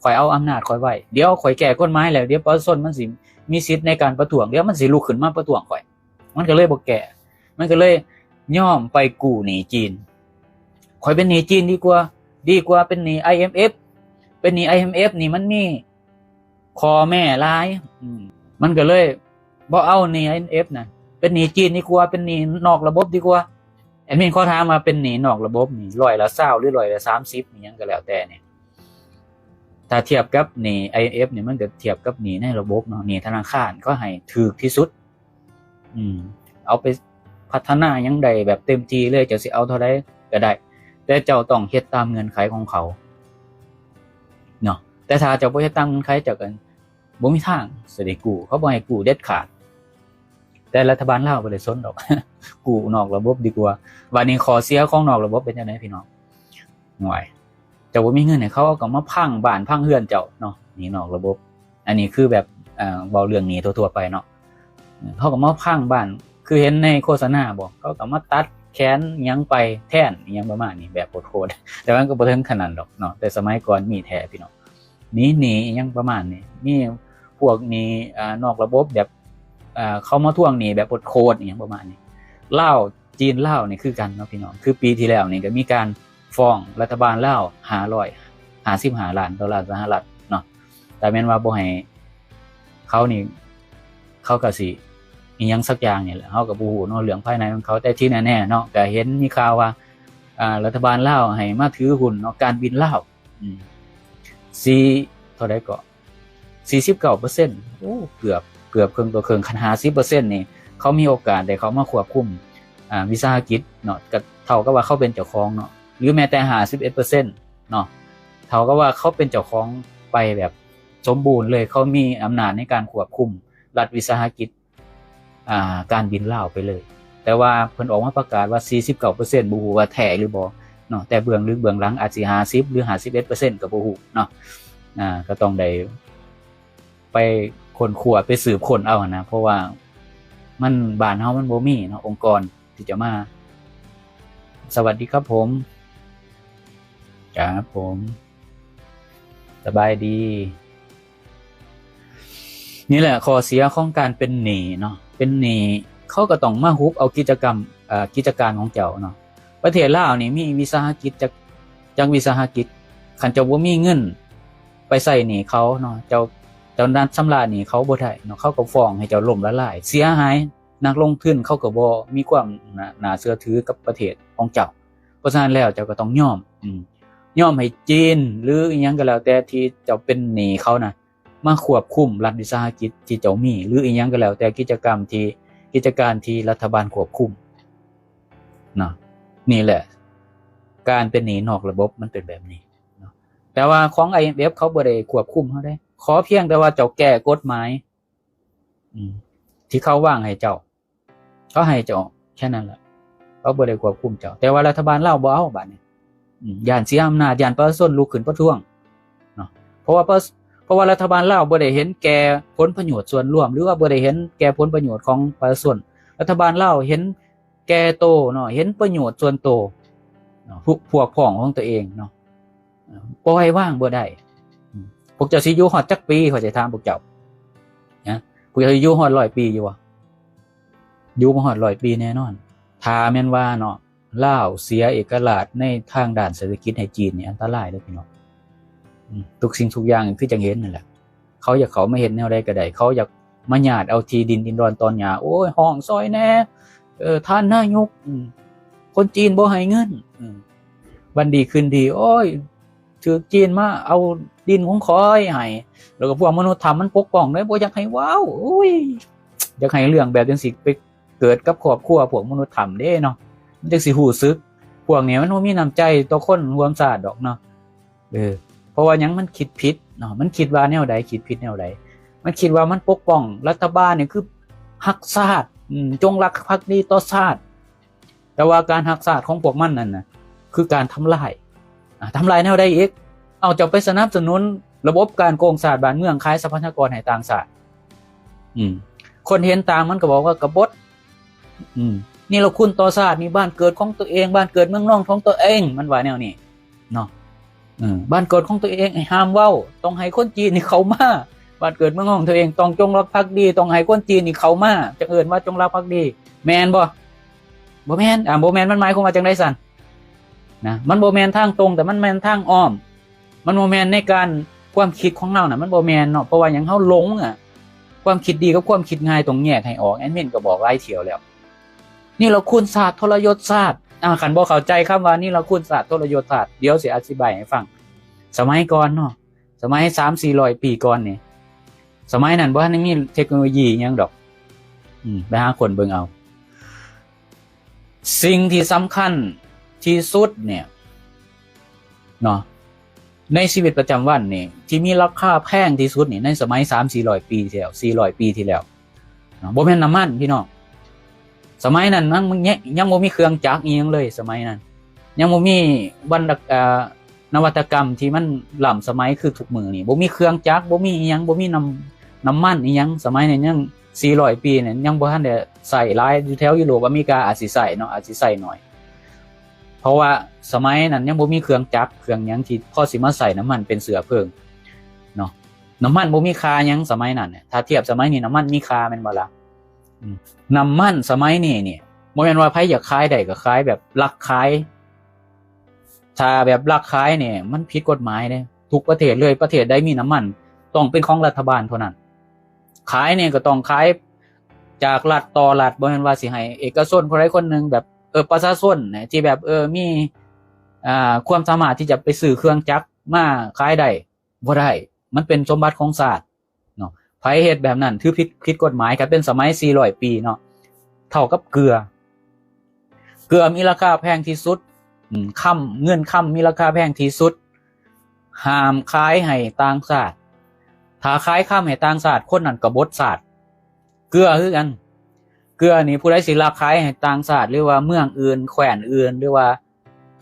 ຂ້ອຍເອົາອຳນາດຂ້ອຍໄວ້ ດຽວຂ້ອຍແກ້ກົດໝາຍແລ້ວ ດຽວປະຊາຊົນມັນຊິມີສິດໃນການປະທ້ວງ ດຽວມັນຊິລຸກຂຶ້ນມາປະທ້ວງຂ້ອຍ ມັນກໍເລີຍບໍ່ແກ້ ມັນກໍເລີຍຍອມໄປກູ້ໜີ້ຈີນ ຂ້ອຍເປັນໜີ້ຈີນດີກວ່າ ດີກວ່າເປັນໜີ້ ໄອເອັມເອັຟ ເປັນໜີ້ ໄອເອັມເອັຟ ນີ້ມັນມີ ຂໍ້ແມ້ຫຼາຍ ມັນກໍເລີຍບໍ່ເອົາໜີ້ ໄອເອັມເອັຟ ນະ ເປັນໜີ້ຈີນດີກວ່າ ເປັນໜີ້ນອກລະບົບດີກວ່າ. ແອດມິນຂໍຖາມວ່າເປັນໜີ້ນອກລະບົບນີ້ ຮ້ອຍລະຊາວ ຫຼື ຮ້ອຍລະສາມສິບ ອີ່ຫຍັງກໍແລ້ວແຕ່ນີ້ ຖ້າທຽບກັບໜີ້ ໄອເອັມເອັຟ ນີ້ ມັນກໍທຽບກັບໜີ້ໃນລະບົບເນາະ ໜີ້ທະນາຄານເຂົາໃຫ້ຖືກທີ່ສຸດ ອືມ ເອົາໄປພັດທະນາຫຍັງໄດ້ແບບເຕັມທີ່ເລີຍ ເຈົ້າຊິເອົາເທົ່າໃດກໍໄດ້ ແຕ່ເຈົ້າຕ້ອງເຮັດຕາມເງື່ອນໄຂຂອງເຂົາເນາະ. ແຕ່ຖ້າເຈົ້າບໍ່ເຮັດຕາມເງື່ອນໄຂ ເຈົ້າກໍບໍ່ມີທາງຊິໄດ້ກູ້ ເຂົາບໍ່ໃຫ້ກູ້ເດັດຂາດ. ແຕ່ລັດຖະບານລາວບໍ່ໄດ້ສົນດອກ ກູ້ນອກລະບົບດີກວ່າ. ບາດນີ້ຂໍ້ເສຍຂອງນອກລະບົບເປັນຈັ່ງໃດພີ່ນ້ອງ? ໂອ້ຍ ເຈົ້າບໍ່ມີເງິນໃຫ້ເຂົາ ເຂົາກໍມາພັງບ້ານພັງເຮືອນເຈົ້າເນາະ ໜີ້ນອກລະບົບ. ອັນນີ້ຄືແບບ ເອີ ເວົ້າເລື່ອງໜີ້ທົ່ວໆໄປເນາະ ເຂົາກໍມາພັງບ້ານ ຄືເຫັນໃນໂຄສະນາບໍ ເຂົາກໍມາຕັດແຂນຫຍັງໄປແທນ ອີ່ຫຍັງປະມານນີ້ ແບບໂຫດໆ ແຕ່ວ່າມັນກໍບໍ່ເຖິງຂະໜາດນັ້ນດອກເນາະ ແຕ່ສະໄໝກ່ອນມີແທ້ພີ່ນ້ອງ ໜີໜີອີ່ຫຍັງປະມານນີ້ ມີພວກໜີ ອ່າ ນອກລະບົບ ແບບ ອ່າ ເຂົາມາທວງໜີແບບໂຫດໆ ອີ່ຫຍັງປະມານນີ້ ລາວ ຈີນລາວນີ້ຄືກັນເນາະພີ່ນ້ອງ ຄືປີທີ່ແລ້ວນີ້ກໍມີການຟ້ອງລັດຖະບານລາວ ຫ້າຮ້ອຍຫ້າສິບຫ້າລ້ານໂດລາສະຫະລັດເນາະ ຖ້າແມ່ນວ່າບໍ່ໃຫ້ເຂົານີ້ ເຂົາກໍຊິອີ່ຫຍັງສັກຢ່າງນີ້ແຫຼະ ເຮົາກໍບໍ່ຮູ້ເນາະເລື່ອງພາຍໃນຂອງເຂົາ ແຕ່ທີ່ແນ່ໆເນາະ ກໍເຫັນມີຂ່າວວ່າ ອ່າ ລັດຖະບານລາວໃຫ້ມາຖືຫຸ້ນເນາະ ການບິນລາວ ອືມ ສີ່ ເທົ່າໃດເກາະ ສີ່ສິບເກົ້າເປີເຊັນ ໂອ້ ເກືອບ ເກືອບເຄິ່ງຕໍ່ເຄິ່ງ ຄັນຫ້າສິບເປີເຊັນນີ້ ເຂົາມີໂອກາດໄດ້ເຂົ້າມາຄວບຄຸມ ອ່າ ວິສາຫະກິດເນາະ ກໍເທົ່າກັບວ່າເຂົາເປັນເຈົ້າຂອງເນາະ ຫຼືແມ້ແຕ່ຫ້າສິບເອັດເປີເຊັນເນາະ ເທົ່າກັບວ່າເຂົາເປັນເຈົ້າຂອງໄປແບບສົມບູນເລີຍ ເຂົາມີອຳນາດໃນການຄວບຄຸມລັດວິສາຫະກິດ ອ່າ ການບິນລາວໄປເລີຍ ແຕ່ວ່າເພິ່ນອອກມາປະກາດວ່າສີ່ສິບເກົ້າເປີເຊັນ ບໍ່ຮູ້ວ່າແທ້ຫຼືບໍ່ເນາະ ແຕ່ເບື້ອງລຶກເບື້ອງຫຼັງອາດຊິຫ້າສິບ ຫຼືຫ້າສິບເອັດເປີເຊັນ ກໍບໍ່ຮູ້ເນາະ ອ່າ ກໍຕ້ອງໄດ້ໄປຄົ້ນຄວ້າ ໄປສືບຄົ້ນເອົາຫັ້ນນະ ເພາະວ່າມັນ ບ້ານເຮົາມັນບໍ່ມີເນາະ ອົງກອນທີ່ຈະມາ ສະຫວັດດີຄັບຜົມ ຄັບຜົມ ສະບາຍດີ ນີ້ແຫຼະຂໍ້ເສຍຂອງການເປັນໜີ້ເນາະ ເປັນໜີ້ ເຂົາກໍຕ້ອງມາຮຸບເອົາກິດຈະກຳ ເອີ ກິດຈະການຂອງເຈົ້າເນາະ ປະເທດລາວນີ້ມີວິສາຫະກິດຈັກ ຈັກວິສາຫະກິດ ຄັນເຈົ້າບໍ່ມີເງິນໄປໃຊ້ໜີ້ເຂົາເນາະ ເຈົ້າ ເຈົ້ານັດຊຳລະໜີ້ເຂົາບໍ່ໄດ້ເນາະ ເຂົາກໍຟ້ອງໃຫ້ເຈົ້າລົ້ມລະລາຍ ເສຍຫາຍ ນັກລົງທຶນເຂົາກໍບໍ່ມີຄວາມໜ້າ ໜ້າເຊື່ອຖືກັບປະເທດຂອງເຈົ້າ ເພາະສະນັ້ນແລ້ວເຈົ້າກໍຕ້ອງຍອມ ອືມ ຍອມໃຫ້ຈີນ ຫຼືອີ່ຫຍັງກໍແລ້ວແຕ່ທີ່ເຈົ້າເປັນໜີ້ເຂົານະ ມາຄວບຄຸມລັດວິສາຫະກິດທີ່ເຈົ້າມີ ຫຼືອີ່ຫຍັງກໍແລ້ວແຕ່ ກິດຈະກຳທີ່ ກິດຈະການທີ່ລັດຖະບານຄວບຄຸມເນາະ ນີ້ແຫຼະ ການເປັນໜີ້ນອກລະບົບມັນເປັນແບບນີ້ເນາະ ແຕ່ວ່າຂອງ ໄອເອັມເອັຟ ເຂົາບໍ່ໄດ້ຄວບຄຸມເຮົາເດ້ ຂໍພຽງແຕ່ວ່າເຈົ້າແກ້ກົດໝາຍ ອືມ ທີ່ເຂົາວາງໃຫ້ເຈົ້າ ເຂົາໃຫ້ເຈົ້າແຄ່ນັ້ນລະ ເຂົາບໍ່ໄດ້ຄວບຄຸມເຈົ້າ ແຕ່ວ່າລັດຖະບານລາວບໍ່ເອົາບາດນີ້ ອືມ ຢ້ານເສຍອຳນາດ ຢ້ານປະຊາຊົນລຸກຂຶ້ນປະທ້ວງເນາະ ເພາະວ່າ ເພາະວ່າລັດຖະບານລາວບໍ່ໄດ້ເຫັນແກ່ຜົນປະໂຫຍດສ່ວນລວມ ຫຼືວ່າບໍ່ໄດ້ເຫັນແກ່ຜົນປະໂຫຍດຂອງປະຊາຊົນ ລັດຖະບານລາວເຫັນແກ່ໂຕເນາະ ເຫັນປະໂຫຍດສ່ວນໂຕເນາະ ພວກ ພວກພ້ອງຂອງຕົວເອງເນາະ ເອີ ປ່ອຍວາງບໍ່ໄດ້ ອືມ ພວກເຈົ້າຊິຢູ່ຮອດຈັກປີ ຂ້ອຍຊິຖາມພວກເຈົ້ານະ ພວກເຈົ້າຊິຢູ່ຮອດຮ້ອຍປີຢູ່ບໍ່? ຢູ່ບໍ່ຮອດຮ້ອຍປີແນ່ນອນ ຖ້າແມ່ນວ່າເນາະ ລາວເສຍເອກະລາດໃນທາງດ້ານເສດຖະກິດໃຫ້ຈີນນີ້ ອັນຕະລາຍເດີ້ພີ່ນ້ອງ ອືມ ທຸກສິ່ງທຸກຢ່າງຄືຈັ່ງເຫັນນັ້ນແຫຼະ ເຂົາຢາກເຂົ້າມາເຮັດແນວໃດກໍໄດ້ ເຂົາຢາກມາຍາດເອົາທີ່ດິນດິນດອນຕອນຫຍ້າ ໂອ້ຍ ຮ້ອງຊ່ອຍແດ່ ເອີ ທ່ານນາຍົກ ອືມ ຄົນຈີນບໍ່ໃຫ້ເງິນ ອືມ ວັນດີຄືນດີ ໂອ້ຍ ຖືກຈີນມາເອົາດິນຂອງຂ້ອຍໃຫ້ ແລ້ວກໍພວກມະນຸດຖ້ຳມັນປົກປ້ອງເດ້ ບໍ່ຢາກໃຫ້ເວົ້າ ໂອ້ຍ ຢາກໃຫ້ເລື່ອງແບບຈັ່ງຊີ້ໄປເກີດກັບຄອບຄົວພວກມະນຸດຖ້ຳເດ້ເນາະ ມັນຈັ່ງຊິຮູ້ສຶກ ພວກນີ້ມັນບໍ່ມີນ້ຳໃຈຕໍ່ຄົນຮ່ວມຊາດດອກເນາະ ເອີ ເພາະວ່າຫຍັງ ມັນຄິດຜິດເນາະ ມັນຄິດວ່າແນວໃດ ຄິດຜິດແນວໃດ ມັນຄິດວ່າມັນປົກປ້ອງລັດຖະບານນີ້ຄືຮັກຊາດ ອືມ ຈົງລັກພັກດີຕໍ່ຊາດ ແຕ່ວ່າການຮັກຊາດຂອງພວກມັນນັ້ນນະ ຄືການທຳລາຍ ອ່າ ທຳລາຍແນວໃດອີກ? ເອົາ ເຈົ້າໄປສະໜັບສະໜູນລະບົບການໂກງຊາດບ້ານເມືອງ ຂາຍຊັບພະຍາກອນໃຫ້ຕ່າງຊາດ ອືມ ຄົນເຫັນຕ່າງມັນກໍບອກວ່າກະບົດ ອືມ ນີລະຄຸນຕໍ່ຊາດ ນີ້ບ້ານເກີດຂອງຕົວເອງ ບ້ານເກີດເມືອງນອນຂອງຕົວເອງ ມັນວ່າແນວນີ້ເນາະ ເອີ ບ້ານເກີດຂອງຕົວເອງໃຫ້ຫ້າມເວົ້າ ຕ້ອງໃຫ້ຄົນຈີນນີ້ເຂົ້າມາ ບ້ານເກີດເມືອງນອນຂອງຕົວເອງຕ້ອງຈົງລັກພັກດີ ຕ້ອງໃຫ້ຄົນຈີນນີ້ເຂົ້າມາ ຈັ່ງເອີ້ນວ່າຈົງລັກພັກດີ ແມ່ນບໍ່? ບໍ່ແມ່ນ ອ່າ ບໍ່ແມ່ນ ມັນໝາຍຄວາມວ່າຈັ່ງໃດຊັ້ນ? ນະ ມັນບໍ່ແມ່ນທາງຕົງ ແຕ່ມັນແມ່ນທາງອ້ອມ ມັນບໍ່ແມ່ນໃນການ ຄວາມຄິດຂອງເຮົານະ ມັນບໍ່ແມ່ນເນາະ ເພາະວ່າຫຍັງ ເຮົາຫຼົງອະ ຄວາມຄິດດີກັບຄວາມຄິດງ່າຍຕ້ອງແຍກໃຫ້ອອກ ແອດມິນກໍບອກຫຼາຍຖ້ຽວແລ້ວ ນີລະຄຸນຊາດ ທໍລະຍົດຊາດ ອ່າ ຄັນບໍ່ເຂົ້າໃຈຄຳວ່ານີລະຄຸນຊາດ ທໍລະຍົດຊາດ ດຽວຊິອະທິບາຍໃຫ້ຟັງ ສະໄໝກ່ອນເນາະ ສະໄໝສາມສີ່ຮ້ອຍປີກ່ອນນີ້ ສະໄໝນັ້ນບໍ່ທັນໄດ້ມີເທັກໂນໂລຢີຫຍັງດອກ ອືມ ໄປຫາຄົ້ນເບິ່ງເອົາ ສິ່ງທີ່ສຳຄັນທີ່ສຸດເນຍເນາະ ໃນຊີວິດປະຈຳວັນນີ້ ທີ່ມີລາຄາແພງທີ່ສຸດນີ້ ໃນສະໄໝສາມສີ່ຮ້ອຍປີທີ່ແລ້ວ ສີ່ຮ້ອຍປີທີ່ແລ້ວເນາະ ບໍ່ແມ່ນນ້ຳມັນພີ່ນ້ອງ ສະໄໝນັ້ນຍັງ ຍັງ ຍັງບໍ່ມີເຄື່ອງຈັກອີ່ຫຍັງເລີຍ ສະໄໝນັ້ນຍັງບໍ່ມີວັນ ເອີ ນະວັດຕະກຳທີ່ມັນລ້ຳສະໄໝຄືທຸກມື້ນີ້ ບໍ່ມີເຄື່ອງຈັກ ບໍ່ມີອີ່ຫຍັງ ບໍ່ມີນ້ຳ ນ້ຳມັນອີ່ຫຍັງ ສະໄໝນັ້ນຍັງ ສີ່ຮ້ອຍປີນັ້ນ ຍັງບໍ່ທັນໄດ້ໃຊ້ຫຼາຍ. ຢູ່ແຖວຢູໂຣບ ອາເມລິກາອາດຊິໃຊ້ເນາະ ອາດຊິໃຊ້ໜ້ອຍ ເພາະວ່າສະໄໝນັ້ນຍັງບໍ່ມີເຄື່ອງຈັກເຄື່ອງຫຍັງທີ່ພໍຊິມາໃຊ້ນ້ຳມັນເປັນເຊື້ອເພີງເນາະ. ນ້ຳມັນບໍ່ມີຄ່າຫຍັງສະໄໝນັ້ນ ຖ້າທຽບສະໄໝນີ້ ນ້ຳມັນມີຄ່າແມ່ນບໍ່ລະ? ອືມ ນ້ຳມັນສະໄໝນີ້ນີ້ ບໍ່ແມ່ນວ່າໃຜຢາກຂາຍໄດ້ກໍຂາຍແບບລັກຂາຍ. ຖ້າແບບລັກຂາຍນີ້ ມັນຜິດກົດໝາຍເດ້ ທຸກປະເທດເລີຍ. ປະເທດໃດມີນ້ຳມັນ ຕ້ອງເປັນຂອງລັດຖະບານເທົ່ານັ້ນ. ຂາຍນີ້ກໍຕ້ອງຂາຍຈາກລັດຕໍ່ລັດ ບໍ່ແມ່ນວ່າຊິໃຫ້ເອກະຊົນຄົນໃດຄົນໜຶ່ງ ແບບ ເອີ ປະຊາຊົນທີ່ແບບ ເອີ ມີ ອ່າ ຄວາມສາມາດທີ່ຈະໄປຊື້ເຄື່ອງຈັກມາຂາຍໄດ້ ບໍ່ໄດ້. ມັນເປັນສົມບັດຂອງຊາດເນາະ. ໃຜເຮັດແບບນັ້ນຖືຜິດ ຜິດກົດໝາຍ. ຄັນເປັນສະໄໝສີ່ຮ້ອຍປີເນາະ ເທົ່າກັບເກືອ. ເກືອມີລາຄາແພງທີ່ສຸດ ອືມ ຄຳ ເງິນຄຳມີລາຄາແພງທີ່ສຸດ ຫ້າມຂາຍໃຫ້ຕ່າງຊາດ. ຖ້າຂາຍຄຳໃຫ້ຕ່າງຊາດ ຄົນນັ້ນກະບົດຊາດ. ເກືອຄືກັນ ເກືອນີ້ຜູ້ໃດຊິລັກຂາຍໃຫ້ຕ່າງຊາດ ຫຼືວ່າເມືອງອື່ນ ແຄວ້ນອື່ນ ຫຼືວ່າ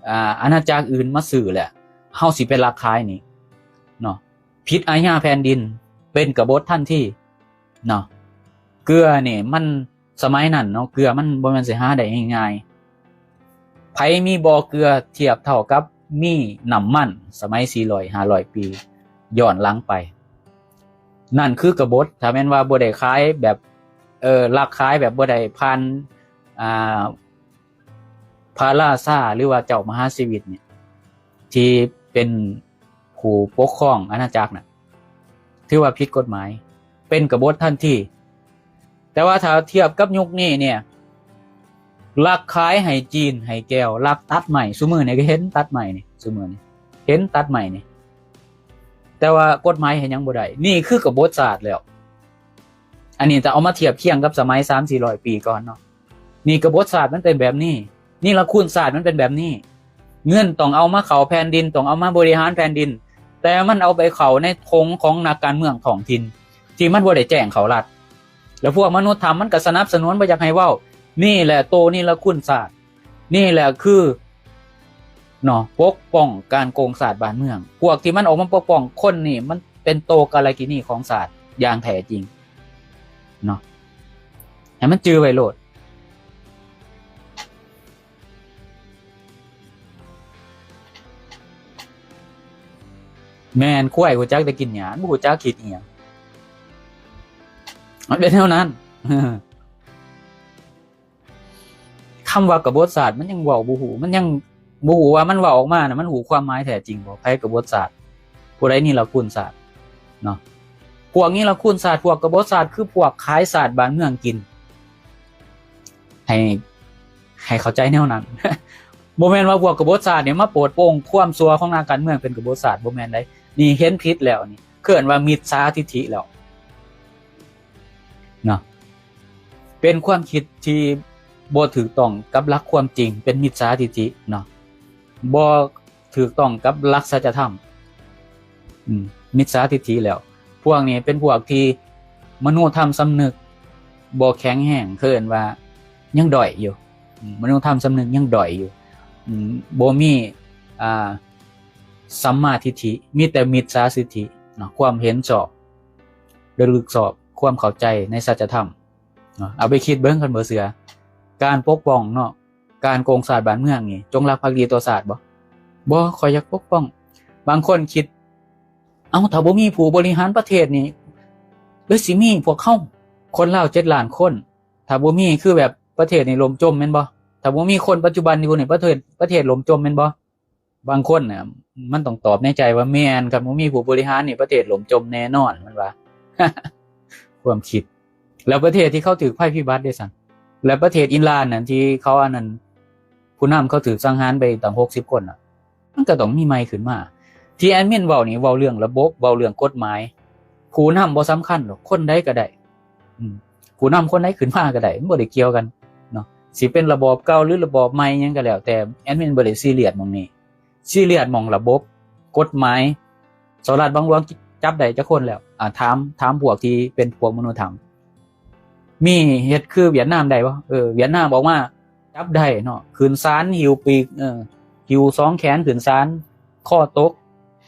ອ່າ ອານາຈັກອື່ນມາຊື້ແຫຼະ ເຮົາຊິໄປລັກຂາຍນີ້ເນາະ ຜິດອາຍາແຜ່ນດິນ ເປັນກະບົດທັນທີເນາະ. ເກືອນີ້ມັນ ສະໄໝນັ້ນເນາະ ເກືອມັນບໍ່ແມ່ນຊິຫາໄດ້ງ່າຍໆ. ໃຜມີບໍ່ເກືອທຽບເທົ່າກັບມີນ້ຳມັນສະໄໝສີ່ຮ້ອຍ ຫ້າຮ້ອຍປີຍ້ອນຫຼັງໄປ. ນັ້ນຄືກະບົດ ຖ້າແມ່ນວ່າບໍ່ໄດ້ຂາຍແບບ ເອີ ລັກຂາຍແບບບໍ່ໄດ້ຜ່ານ ອ່າ ພະລາຊາ ຫຼືວ່າເຈົ້າມະຫາຊີວິດນີ້ ທີ່ເປັນຜູ້ປົກຄອງອານາຈັກນະ ຖືວ່າຜິດກົດໝາຍ ເປັນກະບົດທັນທີ. ແຕ່ວ່າຖ້າທຽບກັບຍຸກນີ້ເນຍ ລັກຂາຍໃຫ້ຈີນໃຫ້ແກວ ລັກຕັດໄມ້. ຊຸມື້ນີ້ກໍເຫັນຕັດໄມ້ນີ້ ຊຸມື້ນີ້ເຫັນຕັດໄມ້ນີ້ ແຕ່ວ່າກົດໝາຍເຮັດຫຍັງບໍ່ໄດ້. ນີ້ຄືກະບົດຊາດແລ້ວ. ອັນນີ້ຈະເອົາມາທຽບຄຽງກັບສະໄໝສາມສີ່ຮ້ອຍປີກ່ອນເນາະ. ນີ້ກະບົດຊາດມັນເປັນແບບນີ້ ນີລະຄຸນຊາດມັນເປັນແບບນີ້. ເງິນຕ້ອງເອົາມາເຂົ້າແຜ່ນດິນ ຕ້ອງເອົາມາບໍລິຫານແຜ່ນດິນ ແຕ່ມັນເອົາໄປເຂົ້າໃນຖົງຂອງນັກການເມືອງທ້ອງຖິ່ນ ທີ່ມັນບໍ່ໄດ້ແຈ້ງເຂົ້າລັດ ແລ້ວພວກມະນຸດທຳມັນກໍສະໜັບສະໜູນ ບໍ່ຢາກໃຫ້ເວົ້າ. ນີ້ແຫຼະໂຕນີລະຄຸນຊາດ ນີ້ແຫຼະຄື ເນາະ ປົກປ້ອງການໂກງຊາດບ້ານເມືອງ. ພວກທີ່ມັນອອກມາປົກປ້ອງຄົນນີ້ ມັນເປັນໂຕກາລະກິນີຂອງຊາດຢ່າງແທ້ຈິງເນາະ ໃຫ້ມັນຈື່ໄວ້ໂລດ. ແມ່ນ ຄວາຍຮູ້ຈັກແຕ່ກິນຫຍ້າ ມັນບໍ່ຮູ້ຈັກຄິດອີ່ຫຍັງ ມັນເປັນແນວນັ້ນ. ຄຳວ່າກະບົດຊາດມັນຍັງເວົ້າບໍ່ຮູ້ ມັນຍັງບໍ່ຮູ້ວ່າມັນເວົ້າອອກມານະ ມັນຮູ້ຄວາມໝາຍແທ້ຈິງບໍ່? ໃຜກະບົດຊາດ? ຜູ້ໃດນີລະຄຸນຊາດເນາະ? ພວກນີລະຄຸນຊາດ ພວກກະບົດຊາດ ຄືພວກຂາຍຊາດບ້ານເມືອງກິນ ໃຫ້ ໃຫ້ເຂົ້າໃຈແນວນັ້ນ. ບໍ່ແມ່ນວ່າພວກກະບົດຊາດນີ້ມາໂປດໂປ່ງຄວາມຊົ່ວຂອງນັກການເມືອງເປັນກະບົດຊາດ ບໍ່ແມ່ນໃດ໋. ນີ້ເຫັນຜິດແລ້ວ ນີ້ເອີ້ນວ່າມິດສາທິດຖິແລ້ວເນາະ. ເປັນຄວາມຄິດທີ່ບໍ່ຖືກຕ້ອງກັບຫຼັກຄວາມຈິງ ເປັນມິດສາທິດຖິເນາະ ບໍ່ຖືກຕ້ອງກັບຫຼັກສັດຈະທຳ ອືມ ມິດສາທິດຖິແລ້ວ. ພວກນີ້ເປັນພວກທີ່ມະໂນທຳສຳນຶກບໍ່ແຂງແຮງ ເອີ້ນວ່າຍັງດ້ອຍຢູ່ ອືມ ມະໂນທຳສຳນຶກຍັງດ້ອຍຢູ່ ອືມ ບໍ່ມີ ອ່າ ສຳມາທິດຖິ ມີແຕ່ມິດສາທິດຖິເນາະ ຄວາມເຫັນຊອບ ເລິກຊອບ ຄວາມເຂົ້າໃຈໃນສັດຈະທຳເນາະ. ເອົາໄປຄິດເບິ່ງ ຄັນບໍ່ເຊື່ອ ການປົກປ້ອງເນາະ ການໂກງຊາດບ້ານເມືອງນີ້ ຈົງລັກພັກດີຕໍ່ຊາດບໍ່? ບໍ່ ຂ້ອຍຢາກປົກປ້ອງ. ບາງຄົນຄິດ ເອົ້າ ຖ້າບໍ່ມີຜູ້ບໍລິຫານປະເທດນີ້ ຫຼືຊິມີພວກເຮົາ ຄົນລາວເຈັດລ້ານຄົນ ຖ້າບໍ່ມີ ຄືແບບປະເທດນີ້ລົ້ມຈົມແມ່ນບໍ່? ຖ້າບໍ່ມີຄົນປັດຈຸບັນຢູ່ນີ້ ປະເທດ ປະເທດລົ້ມຈົມແມ່ນບໍ່? ບາງຄົນນະ ມັນຕ້ອງຕອບໃນໃຈວ່າ ແມ່ນ ຄັນບໍ່ມີຜູ້ບໍລິຫານນີ້ ປະເທດລົ້ມຈົມແນ່ນອນ ມັນວ່າ ຄວາມຄິດ. ແລ້ວປະເທດທີ່ເຂົາຖືກໄພພິບັດເດຊັ້ນ? ແລ້ວປະເທດອິນລານນັ້ນ ທີ່ເຂົາອັນນັ້ນ ຜູ້ນຳເຂົາຖືກສັງຫານໄປຕັ້ງຫົກສິບຄົນນະ ມັນກໍຕ້ອງມີໃໝ່ຂຶ້ນມາ. ທີ່ແອດມິນເວົ້ານີ້ ເວົ້າເລື່ອງລະບົບ ເວົ້າເລື່ອງກົດໝາຍ. ຜູ້ນຳບໍ່ສຳຄັນດອກ ຄົນໃດກໍໄດ້ ອືມ ຜູ້ນຳຄົນໃດຂຶ້ນມາກໍໄດ້ ມັນບໍ່ໄດ້ກ່ຽວກັນເນາະ. ຊິເປັນລະບອບເກົ່າ ຫຼື ລະບອບໃໝ່ ຫຍັງກໍແລ້ວແຕ່ ແອດມິນບໍ່ໄດ້ຊີຣຽສໝ່ອງນີ້. ຊີຣຽສໝ່ອງລະບົບ ກົດໝາຍ. ສະຫະລັດບັງຫຼວງຈັບໄດ້ຈັກຄົນແລ້ວ? ອາ ຖາມ ຖາມພວກທີ່ເປັນພວກມະນຸດທຳ. ມີເຮັດຄືຫວຽດນາມໄດ້ບໍ່? ເອີ ຫວຽດນາມອອກມາຈັບໄດ້ເນາະ ຂຶ້ນສານ ຫິ້ວປີກ ເອີ ຫິ້ວສອງແຂນຂຶ້ນສານ ຄໍຕົກ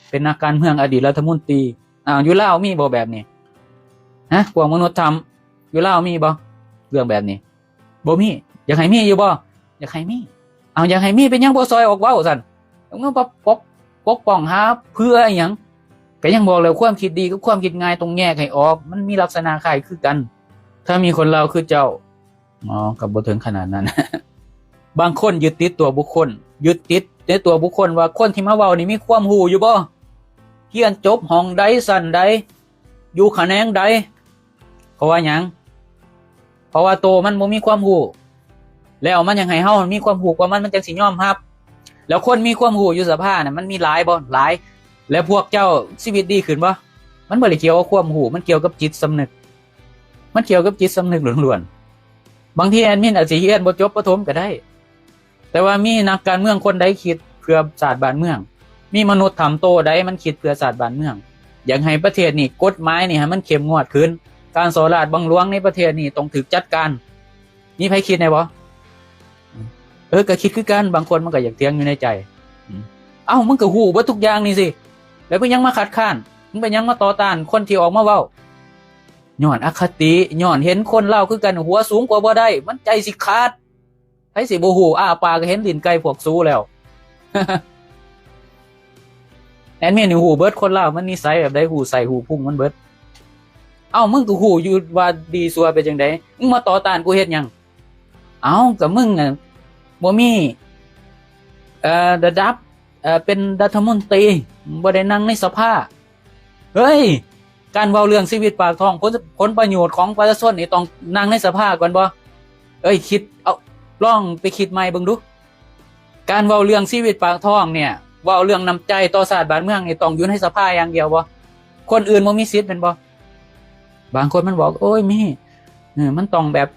ເປັນນັກການເມືອງ ອະດີດລັດຖະມົນຕີ. ອ້າວ ຢູ່ລາວມີບໍ່ແບບນີ້? ຮະ ພວກມະນຸດທຳ ຢູ່ລາວມີບໍ່ເລື່ອງແບບນີ້? ບໍ່ມີ. ຢາກໃຫ້ມີຢູ່ບໍ່? ຢາກໃຫ້ມີ. ເອົາ ຢາກໃຫ້ມີ ເປັນຫຍັງບໍ່ຊ່ອຍອອກເວົ້າຊັ້ນ? ເອົາ ເງິນປະປົກ ປົກປ້ອງຫາເພື່ອອີ່ຫຍັງ? ກໍຍັງບອກແລ້ວ ຄວາມຄິດດີກັບຄວາມຄິດງ່າຍຕ້ອງແຍກໃຫ້ອອກ ມັນມີລັກສະນະຄ້າຍຄືກັນ. ຖ້າມີຄົນລາວຄືເຈົ້າ ອໍ ກໍບໍ່ເຖິງຂະໜາດນັ້ນ. ບາງຄົນຍຶດຕິດຕົວບຸກຄົນ ຍຶດຕິດໃນຕົວບຸກຄົນວ່າ ຄົນທີ່ມາເວົ້ານີ້ມີຄວາມຮູ້ຢູ່ບໍ່? ຮຽນຈົບຫ້ອງໃດ ຊັ້ນໃດ ຢູ່ຂະແໜງໃດ? ເພາະວ່າຫຍັງ? ເພາະວ່າໂຕມັນບໍ່ມີຄວາມຮູ້ ແລ້ວມັນຢາກໃຫ້ເຮົາມີຄວາມຮູ້ກວ່າມັນ ມັນຈັ່ງຊິຍອມຮັບ. ແລ້ວຄົນມີຄວາມຮູ້ຢູ່ສະພານະ ມັນມີຫຼາຍບໍ່? ຫຼາຍ. ແລ້ວພວກເຈົ້າຊີວິດດີຂຶ້ນບໍ່? ມັນບໍ່ໄດ້ກ່ຽວກັບຄວາມຮູ້ ມັນກ່ຽວກັບຈິດສຳນຶກ ມັນກ່ຽວກັບຈິດສຳນຶກລ້ວນໆ. ບາງທີແອດມິນອາດຊິຮຽນບໍ່ຈົບປະຖົມກໍໄດ້ ແຕ່ວ່າມີນັກການເມືອງຄົນໃດຄິດເພື່ອຊາດບ້ານເມືອງ? ມີມະນຸດຖ້ຳໂຕໃດມັນຄິດເພື່ອຊາດບ້ານເມືອງ? ຢາກໃຫ້ປະເທດນີ້ ກົດໝາຍນີ້ໃຫ້ມັນເຂັ້ມງວດຂຶ້ນ. ການສໍ້ລາດບັງຫຼວງໃນປະເທດນີ້ຕ້ອງຖືກຈັດການ. ມີໃຜຄິດແດ່ບໍ່? ເອີ ກໍຄິດຄືກັນ. ບາງຄົນມັນກໍຢາກຖຽງຢູ່ໃນໃຈ. ເອົ້າ ມຶງກໍຮູ້ເບິດທຸກຢ່າງນີ້ຊິ ແລ້ວເປັນຫຍັງມາຄັດຄ້ານ? ມຶງເປັນຫຍັງມາຕໍ່ຕ້ານຄົນທີ່ອອກມາເວົ້າ? ຍ້ອນອະຄະຕິ, ຍ້ອນເຫັນຄົນລາວຄືກັນ ຫົວສູງກວ່າບໍ່ໄດ້, ມັນໃຈຊິຂາດ. ໃຜຊິບໍ່ຮູ້, ອ້າປາກກໍເຫັນຕີນໄກ່ພວກສູແລ້ວ. ແອດມິນນີ້ຮູ້ເບິດ, ຄົນລາວມັນນິໄສແບບໃດ, ຮູ້ໄສ້ຮູ້ພຸງມັນເບິດ. ເອົ້າ, ມຶງກໍຮູ້ຢູ່ວ່າດີຊົ່ວເປັນຈັ່ງໃດ, ມຶງມາຕໍ່ຕ້ານກູເຮັດຫຍັງ? ເອົ້າ, ກໍມຶງ ອະ ບໍ່ມີ ເອີ ລະດັບ ເປັນລັດຖະມົນຕີ, ບໍ່ໄດ້ນັ່ງໃນສະພາ. ເຮີ້ຍ, ການເວົ້າເລື່ອງຊີວິດປາກທ້ອງ, ຜົນ ຜົນປະໂຫຍດຂອງປະຊາຊົນນີ້ ຕ້ອງນັ່ງໃນສະພາກ່ອນບໍ່? ເອີຍ, ຄິດເອົາ, ລອງໄປຄິດໃໝ່ເບິ່ງດູ. ການເວົ້າເລື່ອງຊີວິດປາກທ້ອງເນີ້ຍ, ເວົ້າເລື່ອງນ້ຳໃຈຕໍ່ຊາດບ້ານເມືອງນີ້ ຕ້ອງຢູ່ໃນສະພາຢ່າງດຽວບໍ່? ຄົນອື່ນບໍ່ມີສິດແມ່ນບໍ່? ບາງຄົນມັນບອກ, ໂອ້ຍ, ມີ, ເອີ, ມັນຕ້ອງແບບ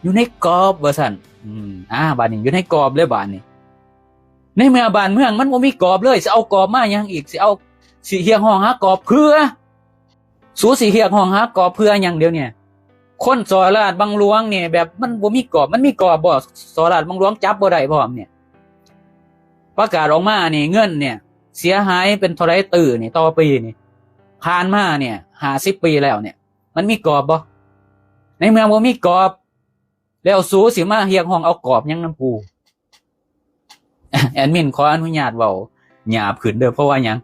ຢູ່ໃນກອບວ່າຊັ້ນ. ອືມ, ອາ, ບາດນີ້ຢູ່ໃນກອບເລີຍບາດນີ້. ໃນເມື່ອບ້ານເມືອງມັນບໍ່ມີກອບເລີຍ, ຊິເອົາກອບມາຫຍັງອີກ? ຊິເອົາ, ຊິຮຽກຮ້ອງຫາກອບເພື່ອ? ສູຊິຮຽກຮ້ອງຫາກອບເພື່ອຫຍັງດຽວນີ້? ຄົນສໍ້ລາດບັງຫຼວງນີ້ ແບບມັນບໍ່ມີກອບ, ມັນມີກອບບໍ່? ສໍ້ລາດບັງຫຼວງຈັບບໍ່ໄດ້ພ້ອມນີ້. ປະກາດອອກມານີ້ ເງິນນີ້ເສຍຫາຍເປັນເທົ່າໃດຕື້ນີ້ ຕໍ່ປີນີ້? ຜ່ານມານີ້ ຫ້າສິບປີແລ້ວນີ້ ມັນມີກອບບໍ່? ໃນເມື່ອບໍ່ມີກອບ ແລ້ວສູຊິມາຮຽກຮ້ອງເອົາກອບຫຍັງນຳກູ? ແອດມິນຂໍອະນຸຍາດເວົ້າຫຍາບຂຶ້ນເດີ້, ເພາະວ່າຫຍັງ?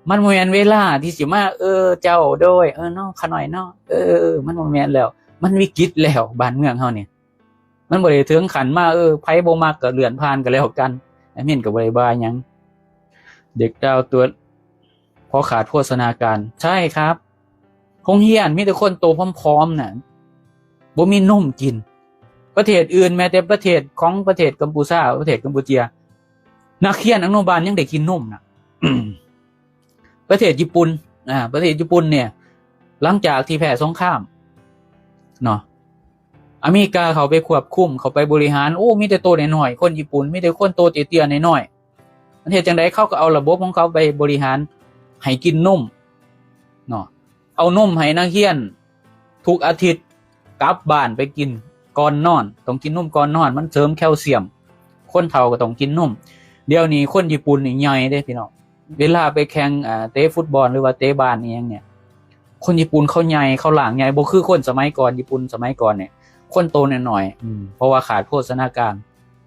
ມັນບໍ່ແມ່ນເວລາທີ່ຊິມາ, ເອີ, ເຈົ້າ, ໂດຍ, ເອີ, ເນາະ, ຂະນ້ອຍ, ເນາະ, ເອີ, ມັນບໍ່ແມ່ນແລ້ວ. ມັນວິກິດແລ້ວ, ບ້ານເມືອງເຮົານີ້ ມັນບໍ່ໄດ້ເຖິງຂັ້ນມາ, ເອີ, ໃຜບໍ່ມັກກໍເລື່ອນຜ່ານກໍແລ້ວກັນ. ແອດມິນກໍບໍ່ໄດ້ວ່າຫຍັງ. ເດັກດາວຕົວ ເພາະຂາດໂພຊະນາການ. ໃຊ່ຄັບ. ໂຮງຮຽນມີແຕ່ຄົນໂຕຜອມໆນະ, ບໍ່ມີນົມກິນ. ປະເທດອື່ນ, ແມ້ແຕ່ປະເທດຂອງປະເທດກຳປູຊາ, ປະເທດກຳປູເຈຍ, ນັກຮຽນອະນຸບານຍັງໄດ້ກິນນົມນະ. ປະເທດຍີ່ປຸ່ນ, ອາ, ປະເທດຍີ່ປຸ່ນເນີ້ຍ, ຫຼັງຈາກທີ່ແພ້ສົງຄາມເນາະ, ອາເມລິກາເຂົ້າໄປຄວບຄຸມ, ເຂົ້າໄປບໍລິຫານ, ໂອ້, ມີແຕ່ໂຕນ້ອຍໆ, ຄົນຍີ່ປຸ່ນ, ມີແຕ່ຄົນໂຕເຕ້ຍໆນ້ອຍໆ. ມັນເຮັດຈັ່ງໃດ? ເຂົາກໍເອົາລະບົບຂອງເຂົາໄປບໍລິຫານໃຫ້ກິນນົມເນາະ, ເອົານົມໃຫ້ນັກຮຽນທຸກອາທິດ, ກັບບ້ານໄປກິນກ່ອນນອນ, ຕ້ອງກິນນົມກ່ອນນອນ, ມັນເສີມແຄວຊຽມ, ຄົນເຖົ້າກໍຕ້ອງກິນນົມ. ດຽວນີ້ຄົນຍີ່ປຸ່ນນີ້ໃຫຍ່ເດ້ພີ່ນ້ອງ, ເວລາໄປແຂ່ງ, ເຕະຟຸດບອນ ຫຼືວ່າເຕະບານອີ່ຫຍັງເນີ້ຍ, ຄົນຍີ່ປຸ່ນເຂົາໃຫຍ່, ເຂົາຮ່າງໃຫຍ່, ບໍ່ຄືຄົນສະໄໝກ່ອນ. ຍີ່ປຸ່ນສະໄໝກ່ອນນີ້ ຄົນໂຕນ້ອຍໆ, ເພາະວ່າຂາດໂພຊະນາການ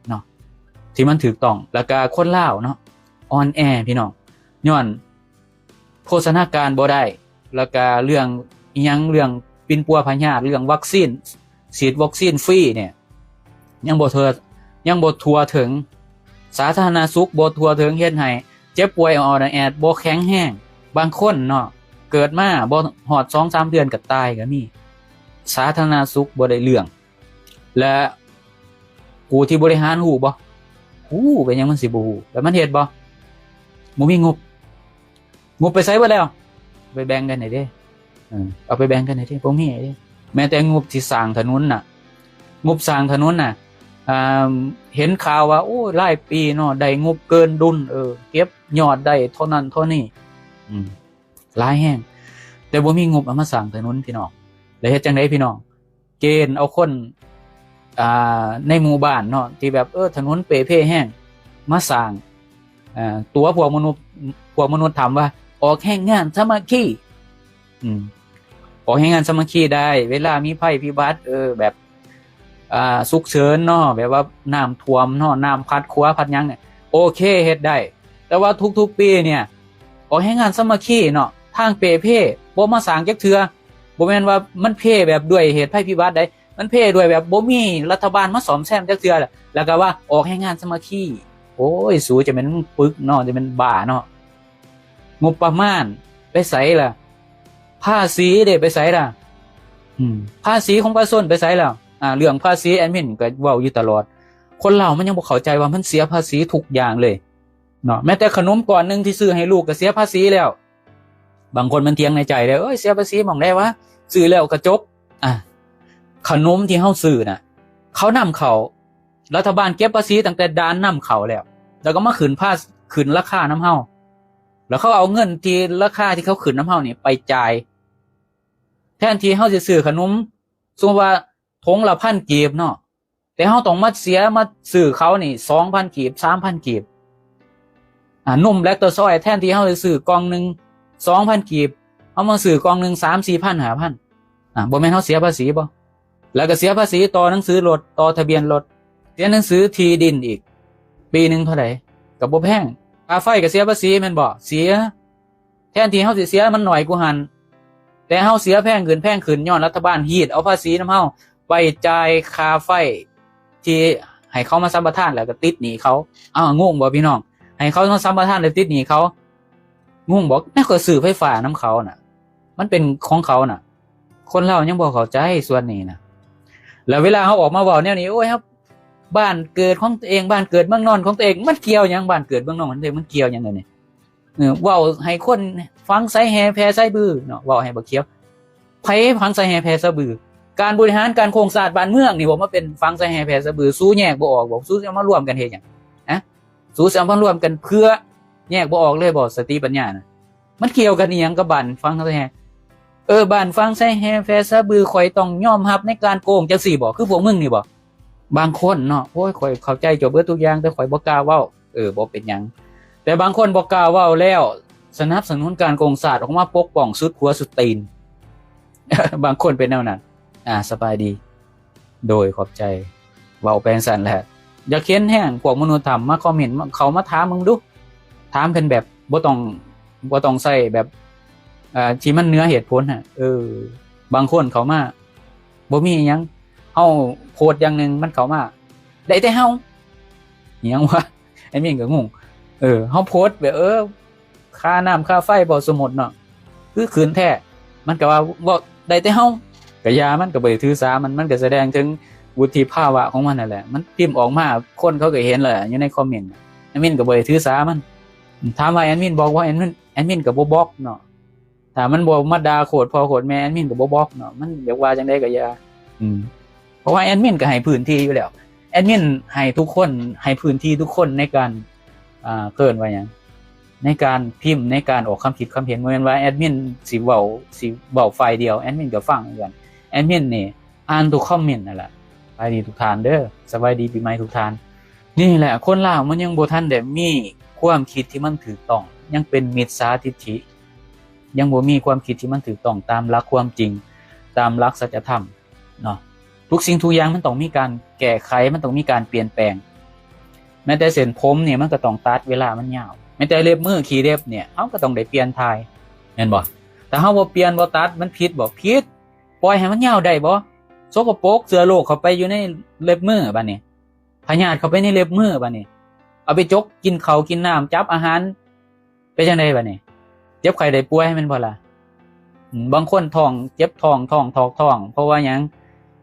ເນາະ ທີ່ມັນຖືກຕ້ອງ. ແລ້ວກະຄົນລາວເນາະ ອ່ອນແອພີ່ນ້ອງ, ຍ້ອນໂພຊະນາການບໍ່ໄດ້, ແລ້ວກະເລື່ອງອີ່ຫຍັງ, ເລື່ອງປິ່ນປົວພະຍາດ, ເລື່ອງວັກຊີນ, ສີດວັກຊີນຟຣີເນີ້ຍ ຍັງບໍ່ທົ່ວ, ຍັງບໍ່ທົ່ວເຖິງ, ສາທາລະນະສຸກບໍ່ທົ່ວເຖິງ, ເຮັດໃຫ້ເຈັບປ່ວຍອອດອາດ, ບໍ່ແຂງແຮງ. ບາງຄົນເນາະ ເກີດມາບໍ່ຮອດສອງສາມເດືອນກໍຕາຍກໍມີ. ສາທາລະນະສຸກບໍ່ໄດ້ເລື່ອງ. ແລະ ຜູ້ທີ່ບໍລິຫານຮູ້ບໍ່? ຮູ້, ເປັນຫຍັງມັນຊິບໍ່ຮູ້? ແລ້ວມັນເຮັດບໍ່? ບໍ່ມີງົບ. ງົບໄປໃສເບິດແລ້ວ? ໄປແບ່ງກັນໃຫ້ເດ້. ເອີ, ເອົາໄປແບ່ງກັນໃຫ້ເດ້, ບໍ່ມີໃຫ້ເດ້. ແມ້ແຕ່ງົບທີ່ສ້າງຖະໜົນນະ, ງົບສ້າງຖະໜົນນະ, ອ່າ, ເຫັນຂ່າວວ່າ, ໂອ້, ລາຍປີເນາະ, ໄດ້ງົບເກີນດຸນ, ເອີ, ເກັບຍອດໄດ້ເທົ່ານັ້ນເທົ່ານີ້, ອືມ, ຫຼາຍແຮງ, ແຕ່ບໍ່ມີງົບເອົາມາສ້າງຖະໜົນ, ພີ່ນ້ອງ. ແລ້ວເຮັດຈັ່ງໃດ, ພີ່ນ້ອງ? ເກນເອົາຄົນ, ອ່າ, ໃນໝູ່ບ້ານເນາະ ທີ່ແບບ, ເອີ, ຖະໜົນເປ່ເພແຮງ ມາສ້າງ, ຕົວະພວກມະນຸດ, ພວກມະນຸດຖ້ຳວ່າ ອອກແຮງງານສາມັກຄີ. ອືມ, ອອກແຮງງານສາມັກຄີໄດ້ ເວລາມີໄພພິບັດ ເອີ ແບບ ອ່າ ສຸກເສີນເນາະ ແບບວ່ານ້ຳຖ້ວມເນາະ ນ້ຳພັດຂົວພັດຫຍັງນີ້ ໂອເຄ ເຮັດໄດ້. ແຕ່ວ່າທຸກໆປີນີ້ ອອກແຮງງານສາມັກຄີເນາະ ທາງເປ່ເພ ບໍ່ມາສ້າງຈັກເທື່ອ. ບໍ່ແມ່ນວ່າມັນເພແບບດ້ວຍເຫດໄພພິບັດໃດ ມັນເພດ້ວຍແບບບໍ່ມີລັດຖະບານມາສ້ອມແຊມຈັກເທື່ອ ແລ້ວກໍວ່າອອກແຮງງານສາມັກຄີ. ໂອ້ຍ ສູຈະແມ່ນປຶກເນາະ ຈະແມ່ນບ້າເນາະ. ງົບປະມານໄປໃສລະ? ພາສີເດ້ໄປໃສລະ? ອືມ ພາສີຂອງປະຊາຊົນໄປໃສລະ? ອ່າ ເລື່ອງພາສີແອດມິນກໍເວົ້າຢູ່ຕະຫຼອດ. ຄົນລາວມັນຍັງບໍ່ເຂົ້າໃຈວ່າມັນເສຍພາສີທຸກຢ່າງເລີຍເນາະ. ແມ້ແຕ່ຂະໜົມກ້ອນໜຶ່ງທີ່ຊື້ໃຫ້ລູກກໍເສຍພາສີແລ້ວ. ບາງຄົນມັນຖຽງໃນໃຈເດ້ ເອີຍ ເສຍພາສີໝ່ອງໃດວະ? ຊື້ແລ້ວກໍຈົບ. ອ່າ ຂະໜົມທີ່ເຮົາຊື້ນະ ເຂົານຳເຂົ້າ ລັດຖະບານເກັບພາສີຕັ້ງແຕ່ດ່ານນຳເຂົ້າແລ້ວ ແລ້ວກໍມາຂຶ້ນພາ ຂຶ້ນລາຄານຳເຮົາ ແລ້ວເຂົາເອົາເງິນທີ່ລາຄາທີ່ເຂົາຂຶ້ນນຳເຮົານີ້ໄປຈ່າຍ. ແທນທີ່ເຮົາຊິຊື້ຂະໜົມ ສົມມຸດວ່າຖົງລະພັນກີບເນາະ ແຕ່ເຮົາຕ້ອງມາເສຍ ມາຊື້ເຂົານີ້ສອງພັນກີບ ສາມພັນກີບ. ອ່າ ນົມແລັກໂຕຊອຍ ແທນທີ່ເຮົາຊິຊື້ກ່ອງໜຶ່ງສອງພັນກີບ ເຮົາມາຊື້ກ່ອງໜຶ່ງສາມສີ່ພັນ ຫ້າພັນ. ອ່າ ບໍ່ແມ່ນເຮົາເສຍພາສີບໍ່? ແລ້ວກໍເສຍພາສີຕໍ່ໜັງສືລົດ ຕໍ່ທະບຽນລົດ ເສຍໜັງສືທີ່ດິນອີກ ປີໜຶ່ງເທົ່າໃດ? ກໍບໍ່ແພງ. ຄ່າໄຟກໍເສຍພາສີແມ່ນບໍ່? ເສຍ. ແທນທີ່ເຮົາຊິເສຍມັນໜ້ອຍກວ່າຫັ້ນ ແຕ່ເຮົາເສຍແພງຂຶ້ນ ແພງຂຶ້ນ ຍ້ອນລັດຖະບານຮີດເອົາພາສີນຳເຮົາໄປຈ່າຍຄ່າໄຟ ທີ່ໃຫ້ເຂົາມາສຳປະທານ ແລ້ວກໍຕິດໜີ້ເຂົາ. ອ້າວ ງົງບໍ່ພີ່ນ້ອງ? ໃຫ້ເຂົາມາສຳປະທານ ແລ້ວຕິດໜີ້ເຂົາ ງົງບໍ່? ແນວເຂົາຊື້ໄຟຟ້ານຳເຂົານະ ມັນເປັນຂອງເຂົານະ. ຄົນລາວຍັງບໍ່ເຂົ້າໃຈສ່ວນນີ້ນະ. ແລ້ວເວລາເຮົາອອກມາເວົ້າແນວນີ້ ໂອ້ຍ ເຮົາ ບ້ານເກີດຂອງຕົວເອງ ບ້ານເກີດເມືອງນອນຂອງຕົວເອງ ມັນກ່ຽວຫຍັງ? ບ້ານເກີດເມືອງນອນຂອງຕົວເອງ ມັນກ່ຽວຫຍັງດຽວນີ້? ເອີ ເວົ້າໃຫ້ຄົນຟັງໃສ່ແຫ່ແຜ່ໃສ່ບືເນາະ ເວົ້າໃຫ້ບັກຂຽວ. ໃຜຟັງໃສ່ແຫ່ແຜ່ໃສ່ບື? ການບໍລິຫານການໂຄງຊາດບ້ານເມືອງນີ້ບໍ່ມາເປັນຟັງໃສ່ແຫ່ແຜ່ໃສ່ບື. ສູແຍກບໍ່ອອກບໍ່? ສູຊິເອົາມາລວມກັນເຮັດຫຍັງ? ຮະ? ສູຊິເອົາມາລວມກັນເພື່ອແຍກບໍ່ອອກເລີຍບໍ່? ສະຕິປັນຍານະ ມັນກ່ຽວກັນອີ່ຫຍັງກັບບ້ານຟັງໃສ່ແຫ່? ເອີ ບ້ານຟັງໃສ່ແຫ່ແຜ່ໃສ່ບື ຂ້ອຍຕ້ອງຍອມຮັບໃນການໂກງ ຈັ່ງຊີ້ບໍ່? ຄືພວກມຶງນີ້ບໍ່? ບາງຄົນເນາະ ໂອ້ຍ ຂ້ອຍເຂົ້າໃຈເຈົ້າເບິດທຸກຢ່າງ ແຕ່ຂ້ອຍບໍ່ກ້າເວົ້າ. ເອີ ບໍ່ເປັນຫຍັງ. ແຕ່ບາງຄົນບໍ່ກ້າເວົ້າແລ້ວ ສະໜັບສະໜູນການໂກງຊາດອອກມາປົກປ້ອງສຸດຫົວສຸດຕີນ. ບາງຄົນເປັນແນວນັ້ນ. ອ່າ ສະບາຍດີ. ໂດຍ ຂອບໃຈ. ເວົ້າໄປຈັ່ງຊັ້ນແຫຼະ. ຢາກເຫັນແຮງພວກມະນຸດທຳມາຄອມເມັນ ເຂົ້າມາຖາມເບິ່ງດູ. ຖາມເພິ່ນແບບບໍ່ຕ້ອງ ບໍ່ຕ້ອງໃຊ້ແບບ ເອີ ທີ່ມັນເໜືອເຫດຜົນນະ. ເອີ ບາງຄົນເຂົ້າມາ ບໍ່ມີອີ່ຫຍັງ ເຮົາໂພສຢ່າງໜຶ່ງ ມັນເຂົ້າມາ ໄດ້ແຕ່ເຮົາ ອີ່ຫຍັງວະ? ແອດມິນກໍງົງ. ເອີ ເຮົາໂພສແບບ ເອີ ຄ່ານ້ຳຄ່າໄຟບໍ່ ສົມມຸດເນາະ ຄືຂຶ້ນແທ້ ມັນກໍວ່າ ເວົ້າໄດ້ແຕ່ເຮົາ ກະຢ່າ ມັນກໍບໍ່ໄດ້ຖືສາມັນ ມັນກໍສະແດງເຖິງວຸດທິພາວະຂອງມັນນັ້ນແຫຼະ. ມັນພິມອອກມາ ຄົນເຂົາກໍເຫັນແລ້ວຢູ່ໃນຄອມເມັນ. ແອດມິນກໍບໍ່ໄດ້ຖືສາມັນ. ຖາມວ່າແອດມິນບລັອກບໍ່? ແອດມິນ ແອດມິນກໍບໍ່ບລັອກເນາະ. ຖ້າມັນບໍ່ມາດ່າໂຄດພໍ່ໂຄດແມ່ ແອດມິນກໍບໍ່ບລັອກເນາະ. ມັນຢາກວ່າຈັ່ງໃດກໍຢ່າ. ອືມ ເພາະວ່າແອດມິນກໍໃຫ້ພື້ນທີ່ຢູ່ແລ້ວ. ແອດມິນໃຫ້ທຸກຄົນ ໃຫ້ພື້ນທີ່ທຸກຄົນໃນການ ອ່າ ເອີ້ນວ່າຫຍັງ ໃນການພິມ ໃນການອອກຄຳຄິດຄຳເຫັນ. ບໍ່ແມ່ນວ່າແອດມິນຊິເວົ້າ ຊິເວົ້າຝ່າຍດຽວ ແອດມິນກໍຟັງຄືກັນ. ແອດມິນນີ້ອ່ານທຸກຄອມເມັນນັ້ນແຫຼະ. ສະບາຍດີທຸກທ່ານເດີ ສະບາຍດີປີໃໝ່ທຸກທ່ານ. ນີ້ແຫຼະ ຄົນລາວມັນຍັງບໍ່ທັນໄດ້ມີຄວາມຄິດທີ່ມັນຖືກຕ້ອງ ຍັງເປັນມິດສາທິດຖິ ຍັງບໍ່ມີຄວາມຄິດທີ່ມັນຖືກຕ້ອງຕາມຫຼັກຄວາມຈິງ ຕາມຫຼັກສັດຈະທຳເນາະ. ທຸກສິ່ງທຸກຢ່າງມັນຕ້ອງມີການແກ້ໄຂ ມັນຕ້ອງມີການປ່ຽນແປງ. ແມ້ແຕ່ເສັ້ນຜົມນີ້ມັນກໍຕ້ອງຕັດເວລາມັນຍາວ. ແມ້ແຕ່ເລັບມື ຂີ້ເລັບນີ້ ເຮົາກໍຕ້ອງໄດ້ປ່ຽນຖ່າຍ ແມ່ນບໍ່? ຖ້າເຮົາບໍ່ປ່ຽນ ບໍ່ຕັດ ມັນຜິດບໍ່? ຜິດ. ປ່ອຍໃຫ້ມັນຍາວໄດ້ບໍ່? ສົກກະປົກ ເຊື້ອໂລກເຂົ້າໄປຢູ່ໃນເລັບມື ບາດນີ້ ພະຍາດເຂົ້າໄປໃນເລັບມື ບາດນີ້ ເອົາໄປຈົກກິນເຂົ້າກິນນ້ຳ ຈັບອາຫານ ເປັນຈັ່ງໃດບາດນີ້? ເຈັບໄຂ້ໄດ້ປ່ວຍແມ່ນບໍ່ລະ? ອືມ ບາງຄົນທ້ອງ ເຈັບທ້ອງ ທ້ອງຖອກທ້ອງ ເພາະວ່າຫຍັງ?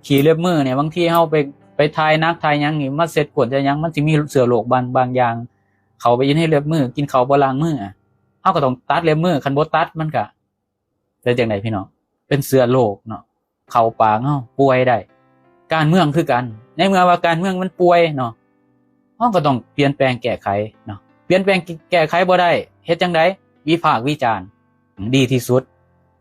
ຂີ້ເລັບມືນີ້ ບາງທີເຮົາໄປ ໄປຖ່າຍໜັກຖ່າຍຫຍັງນີ້ ມາເຊັດກົ້ນເຊັດຫຍັງ ມັນຊິມີເຊື້ອໂລກບາງ ບາງຢ່າງເຂົ້າໄປຢູ່ໃນເລັບມື ກິນເຂົ້າບໍ່ລ້າງມື ເຮົາກໍຕ້ອງຕັດເລັບມື ຄັນບໍ່ຕັດມັນກະ ເປັນຈັ່ງໃດພີ່ນ້ອງ? ເປັນເຊື້ອໂລກເນາະ ເຂົ້າປາກເຮົາ ປ່ວຍໄດ້. ການເມືອງຄືກັນ ໃນເມື່ອວ່າການເມືອງມັນປ່ວຍເນາະ ເຮົາກໍຕ້ອງປ່ຽນແປງແກ້ໄຂເນາະ. ປ່ຽນແປງແກ້ໄຂບໍ່ໄດ້ ເຮັດຈັ່ງໃດ? ວິພາກວິຈານ ດີທີ່ສຸດ.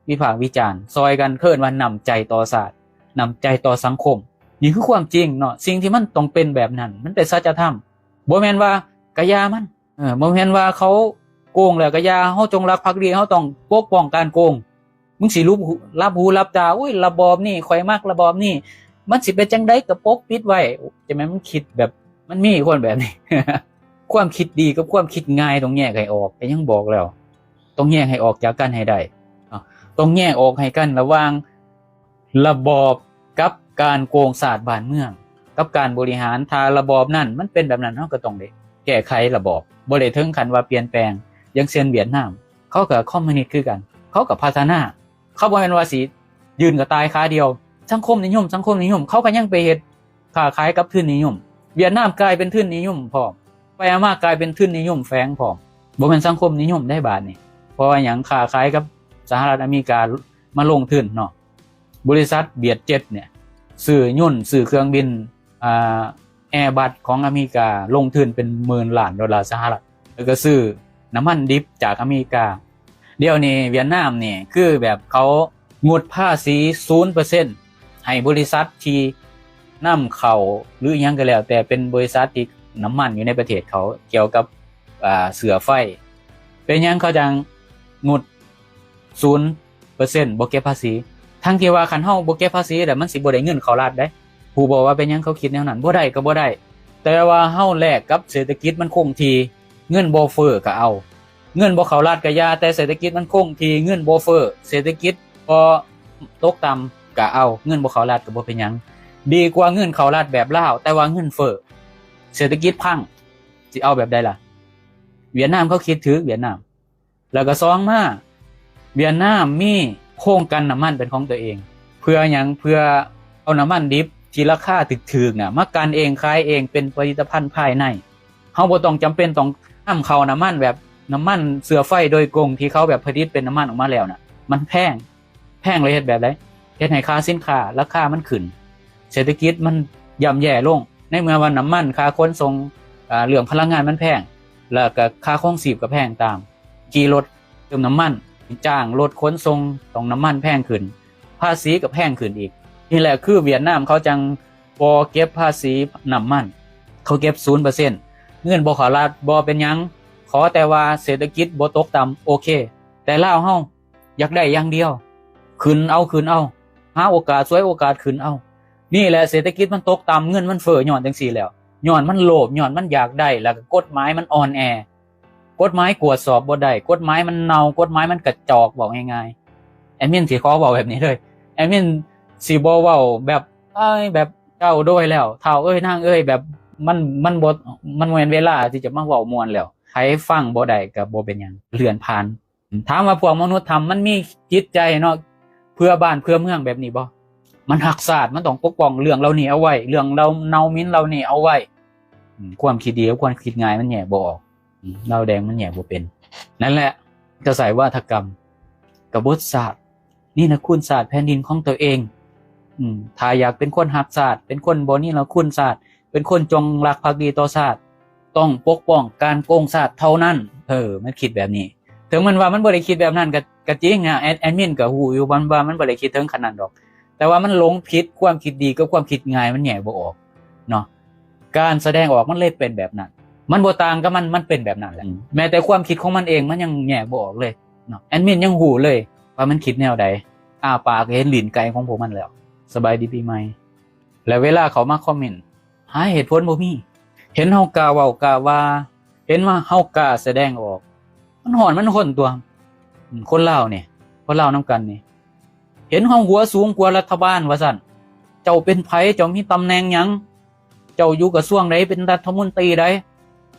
ວິພາກວິຈານ ຊ່ອຍກັນ ເອີ້ນວ່ານ້ຳໃຈຕໍ່ຊາດ ນ້ຳໃຈຕໍ່ສັງຄົມ. ນີ້ຄືຄວາມຈິງເນາະ ສິ່ງທີ່ມັນຕ້ອງເປັນແບບນັ້ນ ມັນເປັນສັດຈະທຳ. ບໍ່ແມ່ນວ່າກະຢ່າມັນ ເອີ ບໍ່ແມ່ນວ່າເຂົາໂກງແລ້ວກະຢ່າ ເຮົາຈົງລັກພັກດີ ເຮົາຕ້ອງປົກປ້ອງການໂກງ. ມຶງຊິຫຼຸບຫູ ຫຼັບຫູຫຼັບຕາ ໂອ້ຍ ລະບອບນີ້ ຂ້ອຍມັກລະບອບນີ້ ມັນຊິເປັນຈັ່ງໃດກໍປົກປິດໄວ້. ຈະແມ່ນມັນຄິດແບບ ມັນມີຄົນແບບນີ້. ຄວາມຄິດດີກັບຄວາມຄິດງ່າຍຕ້ອງແຍກໃຫ້ອອກ ກໍຍັງບອກແລ້ວ ຕ້ອງແຍກໃຫ້ອອກຈາກກັນໃຫ້ໄດ້ເນາະ ຕ້ອງແຍກອອກໃຫ້ກັນລະຫວ່າງລະບອບກັບການໂກງຊາດບ້ານເມືອງ ກັບການບໍລິຫານ. ຖ້າລະບອບນັ້ນມັນເປັນແບບນັ້ນ ເຮົາກໍຕ້ອງໄດ້ແກ້ໄຂລະບອບ ບໍ່ໄດ້ເຖິງຂັ້ນວ່າປ່ຽນແປງ. ຢ່າງເຊັ່ນຫວຽດນາມ ເຂົາກໍຄອມມູນິດຄືກັນ ເຂົາກໍພັດທະນາ ເຂົາບໍ່ແມ່ນວ່າຊິຢືນກະຕ່າຍຂາດຽວ ສັງຄົມນິຍົມ ສັງຄົມນິຍົມ ເຂົາກໍຍັງໄປເຮັດຄ້າຂາຍກັບທຶນນິຍົມ. ຫວຽດນາມກາຍເປັນທຶນນິຍົມພ້ອມ ໄປມາກາຍເປັນທຶນນິຍົມແຝງພ້ອມ ບໍ່ແມ່ນສັງຄົມນິຍົມໄດ໋ບາດນີ້. ເພາະວ່າຫຍັງ? ຄ້າຂາຍກັບສະຫະລັດອາເມລິກາ ມາລົງທຶນເນາະ ບໍລິສັດ Vietjet ເນຍ ຊື້ຍົນ ຊື້ເຄື່ອງບິນ ອ່າ Airbus ຂອງອາເມລິກາ ລົງທຶນເປັນໝື່ນລ້ານໂດລາສະຫະລັດ ແລ້ວກໍຊື້ນ້ຳມັນດິບຈາກອາເມລິກາ. ດຽວນີ້ຫວຽດນາມນີ້ ຄືແບບເຂົາງົດພາສີສູນເປີເຊັນ ໃຫ້ບໍລິສັດທີ່ນຳເຂົ້າ ຫຼື ອີ່ຫຍັງກໍແລ້ວແຕ່ ເປັນບໍລິສັດທີ່ນ້ຳມັນຢູ່ໃນປະເທດເຂົາ ກ່ຽວກັບ ອ່າ ເຊື້ອໄຟ. ເປັນຫຍັງເຂົາຈັ່ງງົດສູນເປີເຊັນ ບໍ່ເກັບພາສີ? ທັງທີ່ວ່າຄັນເຮົາບໍ່ເກັບພາສີແລ້ວ ມັນຊິບໍ່ໄດ້ເງິນເຂົ້າລັດເດ້. ຮູ້ບໍ່ວ່າເປັນຫຍັງເຂົາຄິດແນວນັ້ນ? ບໍ່ໄດ້ກໍບໍ່ໄດ້ ແຕ່ວ່າເຮົາແລກກັບເສດຖະກິດມັນຄົງທີ່ ເງິນບໍ່ເຟີ້ກໍເອົາ ເງິນບໍ່ເຂົ້າລັດກໍຢ່າ ແຕ່ເສດຖະກິດມັນຄົງທີ່ ເງິນບໍ່ເຟີ້ ເສດຖະກິດບໍ່ຕົກຕ່ຳກໍເອົາ ເງິນບໍ່ເຂົ້າລັດກໍບໍ່ເປັນຫຍັງ ດີກວ່າເງິນເຂົ້າລັດແບບລາວ ແຕ່ວ່າເງິນເຟີ້ ເສດຖະກິດພັງ ຊິເອົາແບບໃດລະ? ຫວຽດນາມເຂົາຄິດຖືກ ຫວຽດນາມ. ແລ້ວກໍສອງມາ ຫວຽດນາມມີໂຮງກັ່ນນ້ຳມັນເປັນຂອງຕົວເອງ ເພື່ອຫຍັງ? ເພື່ອເອົານ້ຳມັນດິບທີ່ລາຄາຖືກໆນະ ມາກັ່ນເອງຂາຍເອງເປັນຜະລິດຕະພັນພາຍໃນ. ເຮົາບໍ່ຕ້ອງຈຳເປັນຕ້ອງນຳເຂົ້ານ້ຳມັນແບບນ້ຳມັນເຊື້ອໄຟໂດຍກົງ ທີ່ເຂົາແບບຜະລິດເປັນນ້ຳມັນອອກມາແລ້ວນະ ມັນແພງ ແພງແລ້ວເຮັດແບບໃດ? ເຮັດໃຫ້ຄ່າສິນຄ້າລາຄາມັນຂຶ້ນ ເສດຖະກິດມັນຍ່ຳແຍ່ລົງ ໃນເມື່ອວ່ານ້ຳມັນ ຄ່າຂົນສົ່ງ ອາ ເລື່ອງພະລັງງານມັນແພງ ແລ້ວກໍຄ່າຄອງຊີບກໍແພງຕາມ ຂີ່ລົດເຕີມນ້ຳມັນ ຈ້າງລົດຂົນສົ່ງ ຕ້ອງນ້ຳມັນແພງຂຶ້ນ ພາສີກໍແພງຂຶ້ນອີກ. ນີ້ແຫຼະຄືຫວຽດນາມເຂົາຈັ່ງບໍ່ເກັບພາສີນ້ຳມັນ ເຂົາເກັບສູນເປີເຊັນ ເງິນບໍ່ເຂົ້າລັດບໍ່ເປັນຫຍັງ ຂໍແຕ່ວ່າເສດຖະກິດບໍ່ຕົກຕ່ຳ ໂອເຄ. ແຕ່ລາວເຮົາ ຢາກໄດ້ຢ່າງດຽວ ຂຶ້ນເອົາ ຂຶ້ນເອົາ ຫາໂອກາດ ສວຍໂອກາດຂຶ້ນເອົາ. ນີ້ແຫຼະເສດຖະກິດມັນຕົກຕ່ຳ ເງິນມັນເຟີ້ ຍ້ອນຈັ່ງຊີ້ແຫຼະ ຍ້ອນມັນໂລບ ຍ້ອນມັນຢາກໄດ້ ແລ້ວກໍກົດໝາຍມັນອ່ອນແອ ກົດໝາຍກວດສອບບໍ່ໄດ້ ກົດໝາຍມັນເນົ່າ ກົດໝາຍມັນກະຈອກ ເວົ້າງ່າຍໆ. ແອດມິນຊິຂໍເວົ້າແບບນີ້ເລີຍ ແອດມິນຊິບໍ່ເວົ້າແບບ ອ້າຍ ແບບເຈົ້າໂດຍແລ້ວ ທ້າວເອີຍ ນາງເອີຍ ແບບມັນ ມັນບໍ່ ມັນບໍ່ແມ່ນເວລາທີ່ຈະມາເວົ້າມ່ວນແລ້ວ. ໃຜຟັງບໍ່ໄດ້ກໍບໍ່ເປັນຫຍັງ ເລື່ອນຜ່ານ. ຖາມວ່າພວກມະນຸດທຳ ມັນມີຈິດໃຈເນາະ ເພື່ອບ້ານເພື່ອເມືອງແບບນີ້ບໍ່? ມັນຮັກຊາດ ມັນຕ້ອງປົກປ້ອງເລື່ອງເຫຼົ່ານີ້ເອົາໄວ້ ເລື່ອງເຫຼົ່າເນົ່າໝິ່ນເຫຼົ່ານີ້ເອົາໄວ້. ອາ ຄວາມຄິດດີກັບຄວາມຄິດງ່າຍມັນແຍກບໍ່ອອກ. ອາ ເຫຼົ້າແດງມັນແຍກບໍ່ເປັນ. ນັ້ນແຫຼະ ກະໃຊ້ວາທະກຳ ກະບົດຊາດ ນີລະຄຸນຊາດແຜ່ນດິນຂອງຕົວເອງ. ອາ ຖ້າຢາກເປັນຄົນຮັກຊາດ ເປັນຄົນບໍ່ນີລະຄຸນຊາດ ເປັນຄົນຈົງລັກພັກດີຕໍ່ຊາດ ຕ້ອງປົກປ້ອງການໂກງຊາດເທົ່ານັ້ນ. ເອີ ມັນຄິດແບບນີ້. ເຖິງແມ່ນວ່າມັນບໍ່ໄດ້ຄິດແບບນັ້ນກໍ ກໍຈິງນະ ແອດ ແອດມິນກໍຮູ້ຢູ່ ມັນ ວ່າມັນບໍ່ໄດ້ຄິດເຖິງຂະໜາດນັ້ນດອກ ແຕ່ວ່າມັນຫຼົງຜິດ ຄວາມຄິດດີກັບຄວາມຄິດງ່າຍມັນແຍກບໍ່ອອກເນາະ. ການສະແດງອອກມັນເລີຍເປັນແບບນັ້ນ ມັນບໍ່ຕ່າງກັບມັນ ມັນເປັນແບບນັ້ນແຫຼະ. ອືມ ແມ້ແຕ່ຄວາມຄິດຂອງມັນເອງ ມັນຍັງແຍກບໍ່ອອກເລີຍເນາະ ແອດມິນຍັງຮູ້ເລີຍວ່າມັນຄິດແນວໃດ. ອ້າປາກເຫັນຕີນໄກ່ຂອງພວກມັນແລ້ວ. ສະບາຍດີປີໃໝ່. ແລ້ວເວລາເຂົາມາຄອມເມັນ ຫາເຫດຜົນບໍ່ມີ. ເຫັນເຮົາກ້າເວົ້າກ້າວ່າ ເຫັນວ່າເຮົາກ້າສະແດງອອກ ມັນຮ້ອນມັນຮົນຕົວະ. ອືມ ຄົນລາວນີ້ ຄົນລາວນຳກັນນີ້ ເຫັນເຮົາຫົວສູງກວ່າລັດຖະບານວ່າຊັ້ນ. ເຈົ້າເປັນໃຜ? ເຈົ້າມີຕຳແໜ່ງຫຍັງ? ເຈົ້າຢູ່ກະຊວງໃດ? ເປັນລັດຖະມົນຕີໃດ?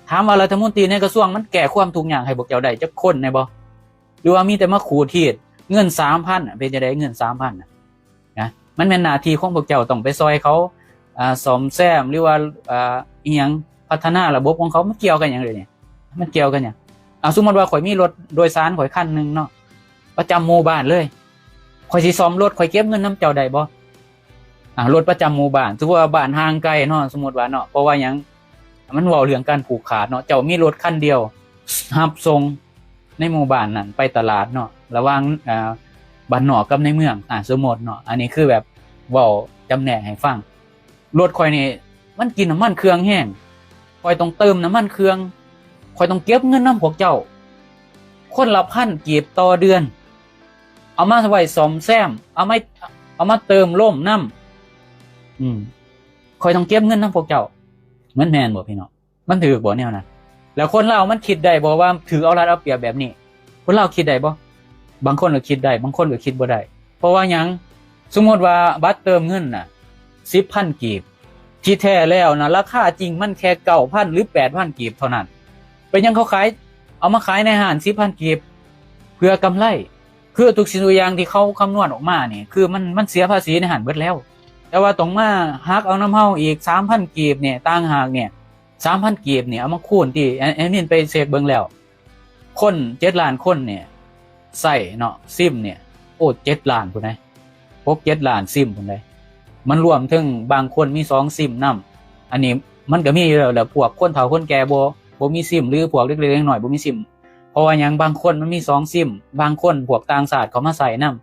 ຖາມວ່າລັດຖະມົນຕີໃນກະຊວງມັນແກ້ຄວາມທຸກຍາກໃຫ້ພວກເຈົ້າໄດ້ຈັກຄົນແດ່ບໍ່? ຫຼືວ່າມີແຕ່ມາຂູດຮີດ? ເງິນສາມພັນນະ ເປັນຈັ່ງໃດເງິນສາມພັນນະ? ນະ ມັນແມ່ນໜ້າທີ່ຂອງພວກເຈົ້າ ຕ້ອງໄປຊ່ອຍເຂົາ ອ່າ ສ້ອມແຊມ ຫຼືວ່າ ອ່າ ອີ່ຫຍັງ ພັດທະນາລະບົບຂອງເຂົາ. ມັນກ່ຽວກັນຫຍັງເດນີ້? ມັນກ່ຽວກັນຫຍັງ? ອ່າ ສົມມຸດວ່າຂ້ອຍມີລົດໂດຍສານຂ້ອຍຄັນໜຶ່ງເນາະ ປະຈຳໝູ່ບ້ານເລີຍ ຂ້ອຍຊິສ້ອມລົດ ຂ້ອຍເກັບເງິນນຳເຈົ້າໄດ້ບໍ່? ອ່າ ລົດປະຈຳໝູ່ບ້ານ ສົມມຸດວ່າບ້ານຫ່າງໄກເນາະ ສົມມຸດວ່າເນາະ ເພາະວ່າຫຍັງ? ມັນເວົ້າເລື່ອງການຜູກຂາດເນາະ ເຈົ້າມີລົດຄັນດຽວ ຮັບສົ່ງໃນໝູ່ບ້ານນັ້ນໄປຕະຫຼາດເນາະ ລະຫວ່າງ ອ່າ ບ້ານນອກກັບໃນເມືອງ ອ່າ ສົມມຸດເນາະ ອັນນີ້ຄືແບບເວົ້າຈຳແນກໃຫ້ຟັງ. ລົດຂ້ອຍນີ້ມັນກິນນ້ຳມັນເຄື່ອງແຮງ ຂ້ອຍຕ້ອງເຕີມນ້ຳມັນເຄື່ອງ ຂ້ອຍຕ້ອງເກັບເງິນນຳພວກເຈົ້າ ຄົນລະພັນກີບຕໍ່ເດືອນ. າມາໄວ້ສ້ອມແຊມ ເອົາມາ ເອົາມາເຕີມລົມນຳ ອືມ ຂ້ອຍຕ້ອງເກັບເງິນນຳພວກເຈົ້າ ມັນແມ່ນບໍ່ພີ່ນ້ອງ? ມັນຖືກບໍ່ແນວນັ້ນ? ແລ້ວຄົນລາວມັນຄິດໄດ້ບໍ່ວ່າຖືກເອົາລັດເອົາປຽບແບບນີ້? ຄົນລາວຄິດໄດ້ບໍ່? ບາງຄົນກໍຄິດໄດ້ ບາງຄົນກໍຄິດບໍ່ໄດ້. ເພາະວ່າຫຍັງ? ສົມມຸດວ່າບັດເຕີມເງິນນະ ສິບພັນກີບ ທີ່ແທ້ແລ້ວນະ ລາຄາຈິງມັນແຄ່ເກົ້າພັນ ຫຼື ແປດພັນກີບເທົ່ານັ້ນ. ເປັນຫຍັງເຂົາຂາຍ ເອົາມາຂາຍໃນຮ້ານສິບພັນກີບ ເພື່ອກຳໄລ? ຄືທຸກສິ່ງທຸກຢ່າງທີ່ເຂົາຄຳນວນອອກມານີ້ ຄືມັນ ມັນເສຍພາສີໃນຫັ້ນເບິດແລ້ວ ແຕ່ວ່າຕ້ອງມາຫັກເອົານຳເຮົາອີກສາມພັນກີບນີ້ ຕ່າງຫາກນີ້ ສາມພັນກີບນີ້ ເອົາມາຄູນທີ່ ແອດ ແອດມິນໄປເຊັກເບິ່ງແລ້ວ ຄົນເຈັດລ້ານຄົນນີ້ໃຊ້ເນາະ ຊິມນີ້ ໂອ້ ເຈັດລ້ານພຸ້ນໃດ໋ ຫົກເຈັດລ້ານຊິມພຸ້ນໃດ໋. ມັນລວມເຖິງບາງຄົນມີສອງຊິມນຳ ອັນນີ້ມັນກໍມີຢູ່ແລ້ວ ແລ້ວພວກຄົນເຖົ້າຄົນແກ່ບໍ່ ບໍ່ມີຊິມ ຫຼື ພວກເລັກໆນ້ອຍໆບໍ່ມີຊິມ. ເພາະວ່າຫຍັງ? ບາງຄົນມັນມີສອງຊິມ ບາງຄົນພວກຕ່າງຊາດເຂົາມາໃຊ້ນຳ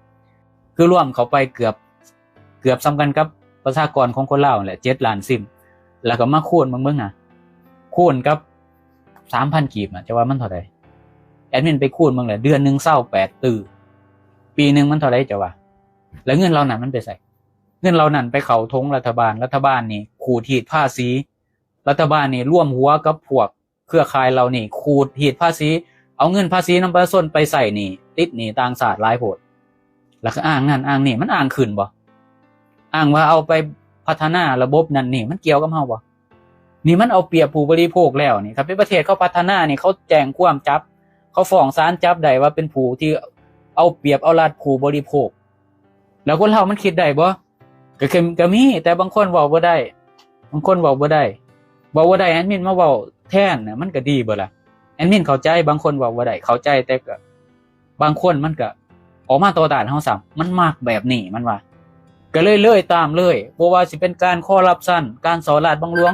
ຄືລວມເຂົ້າໄປເກືອບ ເກືອບສ່ຳກັນກັບປະຊາກອນຂອງຄົນລາວຫັ້ນແຫຼະ ເຈັດລ້ານຊິມ ແລ້ວກໍມາຄູນເບິ່ງ ເບິ່ງນະ ຄູນກັບສາມພັນກີບນະ ເຈົ້າວ່າມັນເທົ່າໃດ? ແອດມິນໄປຄູນເບິ່ງແລ້ວ ເດືອນໜຶ່ງຊາວແປດຕື້ ປີໜຶ່ງມັນເທົ່າໃດເຈົ້າວ່າ? ແລ້ວເງິນເຫຼົ່ານັ້ນມັນໄປໃສ? ເງິນເຫຼົ່ານັ້ນໄປເຂົ້າຖົງລັດຖະບານ ລັດຖະບານນີ້ຂູດຮີດພາສີ ລັດຖະບານນີ້ລວມຫົວກັບພວກເຄືອຂ່າຍເຫຼົ່ານີ້ ຂູດຮີດພາສີ ເອົາເງິນພາສີນຳປະຊາຊົນໄປໃຊ້ໜີ້ ຕິດໜີ້ຕ່າງຊາດຫຼາຍໂພດ ແລ້ວກໍອ້າງນັ້ນອ້າງນີ້ ມັນອ້າງຂຶ້ນບໍ່? ອ້າງວ່າເອົາໄປພັດທະນາລະບົບນັ້ນນີ້ ມັນກ່ຽວກັບເຮົາບໍ່? ນີ້ມັນເອົາປຽບຜູ້ບໍລິໂພກແລ້ວນີ້ ຄັນເປັນປະເທດເຂົາພັດທະນານີ້ ເຂົາແຈ້ງຄວາມຈັບ ເຂົາຟ້ອງສານຈັບໄດ້ວ່າເປັນຜູ້ທີ່ເອົາປຽບເອົາລັດຜູ້ບໍລິໂພກ. ແລ້ວຄົນລາວມັນຄິດໄດ້ບໍ່? ກໍ ກໍ ກໍມີ ແຕ່ບາງຄົນເວົ້າບໍ່ໄດ້ ບາງຄົນເວົ້າບໍ່ໄດ້ ເວົ້າບໍ່ໄດ້ ແອດມິນມາເວົ້າແທນນະ ມັນກໍດີບໍ່ລະ? ແອດມິນເຂົ້າໃຈ ບາງຄົນເວົ້າບໍ່ໄດ້ ເຂົ້າໃຈ ແຕ່ກໍບາງຄົນມັນກໍອອກມາຕໍ່ຕ້ານເຮົາຊ້ຳ ມັນມັກແບບນີ້ ມັນວ່າ ກໍເລີຍເລີຍຕາມເລີຍ ບໍ່ວ່າຊິເປັນການຄໍຣັບຊັນ ການສໍ້ລາດບັງຫຼວງ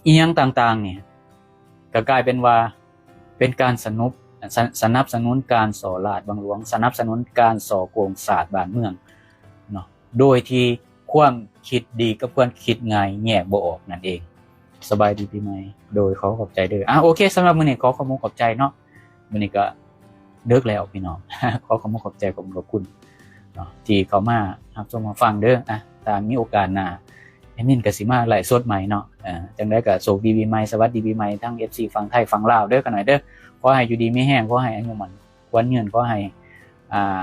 ອີ່ຫຍັງຕ່າງໆນີ້ ກໍກາຍເປັນວ່າເປັນການສະໜຸບ ສະ ສະໜັບສະໜູນການສໍ້ລາດບັງຫຼວງ ສະໜັບສະໜູນການສໍ້ໂກງຊາດບ້ານເມືອງເນາະ ໂດຍທີ່ຄວາມຄິດດີກັບຄວາມຄິດງ່າຍແຍກບໍ່ອອກນັ້ນເອງ. ສະບາຍດີປີໃໝ່ ໂດຍ ຂໍຂອບໃຈເດີ. ອ່າ ໂອເຄ ສຳລັບມື້ນີ້ຂໍຂອບມຸກຂອບໃຈເນາະ ມື້ນີ້ກໍເດິກແລ້ວພີ່ນ້ອງ ຂໍຂອບມຸກຂອບໃຈ ຂອບຄຸນຂອບຄຸນເນາະ ທີ່ເຂົ້າມາຮັບຊົມຮັບຟັງເດີ. ອ່າ ຖ້າມີໂອກາດໜ້າ ແອດມິນກໍຊິມາໄລຟ໌ສົດໃໝ່ເນາະ. ເອີ ຈັ່ງໃດກໍໂຊກດີປີໃໝ່ ສະຫວັດດີປີໃໝ່ທັງເອັຟຊີຝັ່ງໄທຝັ່ງລາວເດີ ຂະໜ້ອຍເດີ. ຂໍໃຫ້ຢູ່ດີມີແຮງ ຂໍໃຫ້ອາຍຸໝັ້ນຂວັນຍືນ ຂໍໃຫ້ ອ່າ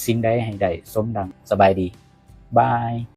ສິ່ງໃດໃຫ້ໄດ້ສົມດັ່ງ. ສະບາຍດີ ບາຍ.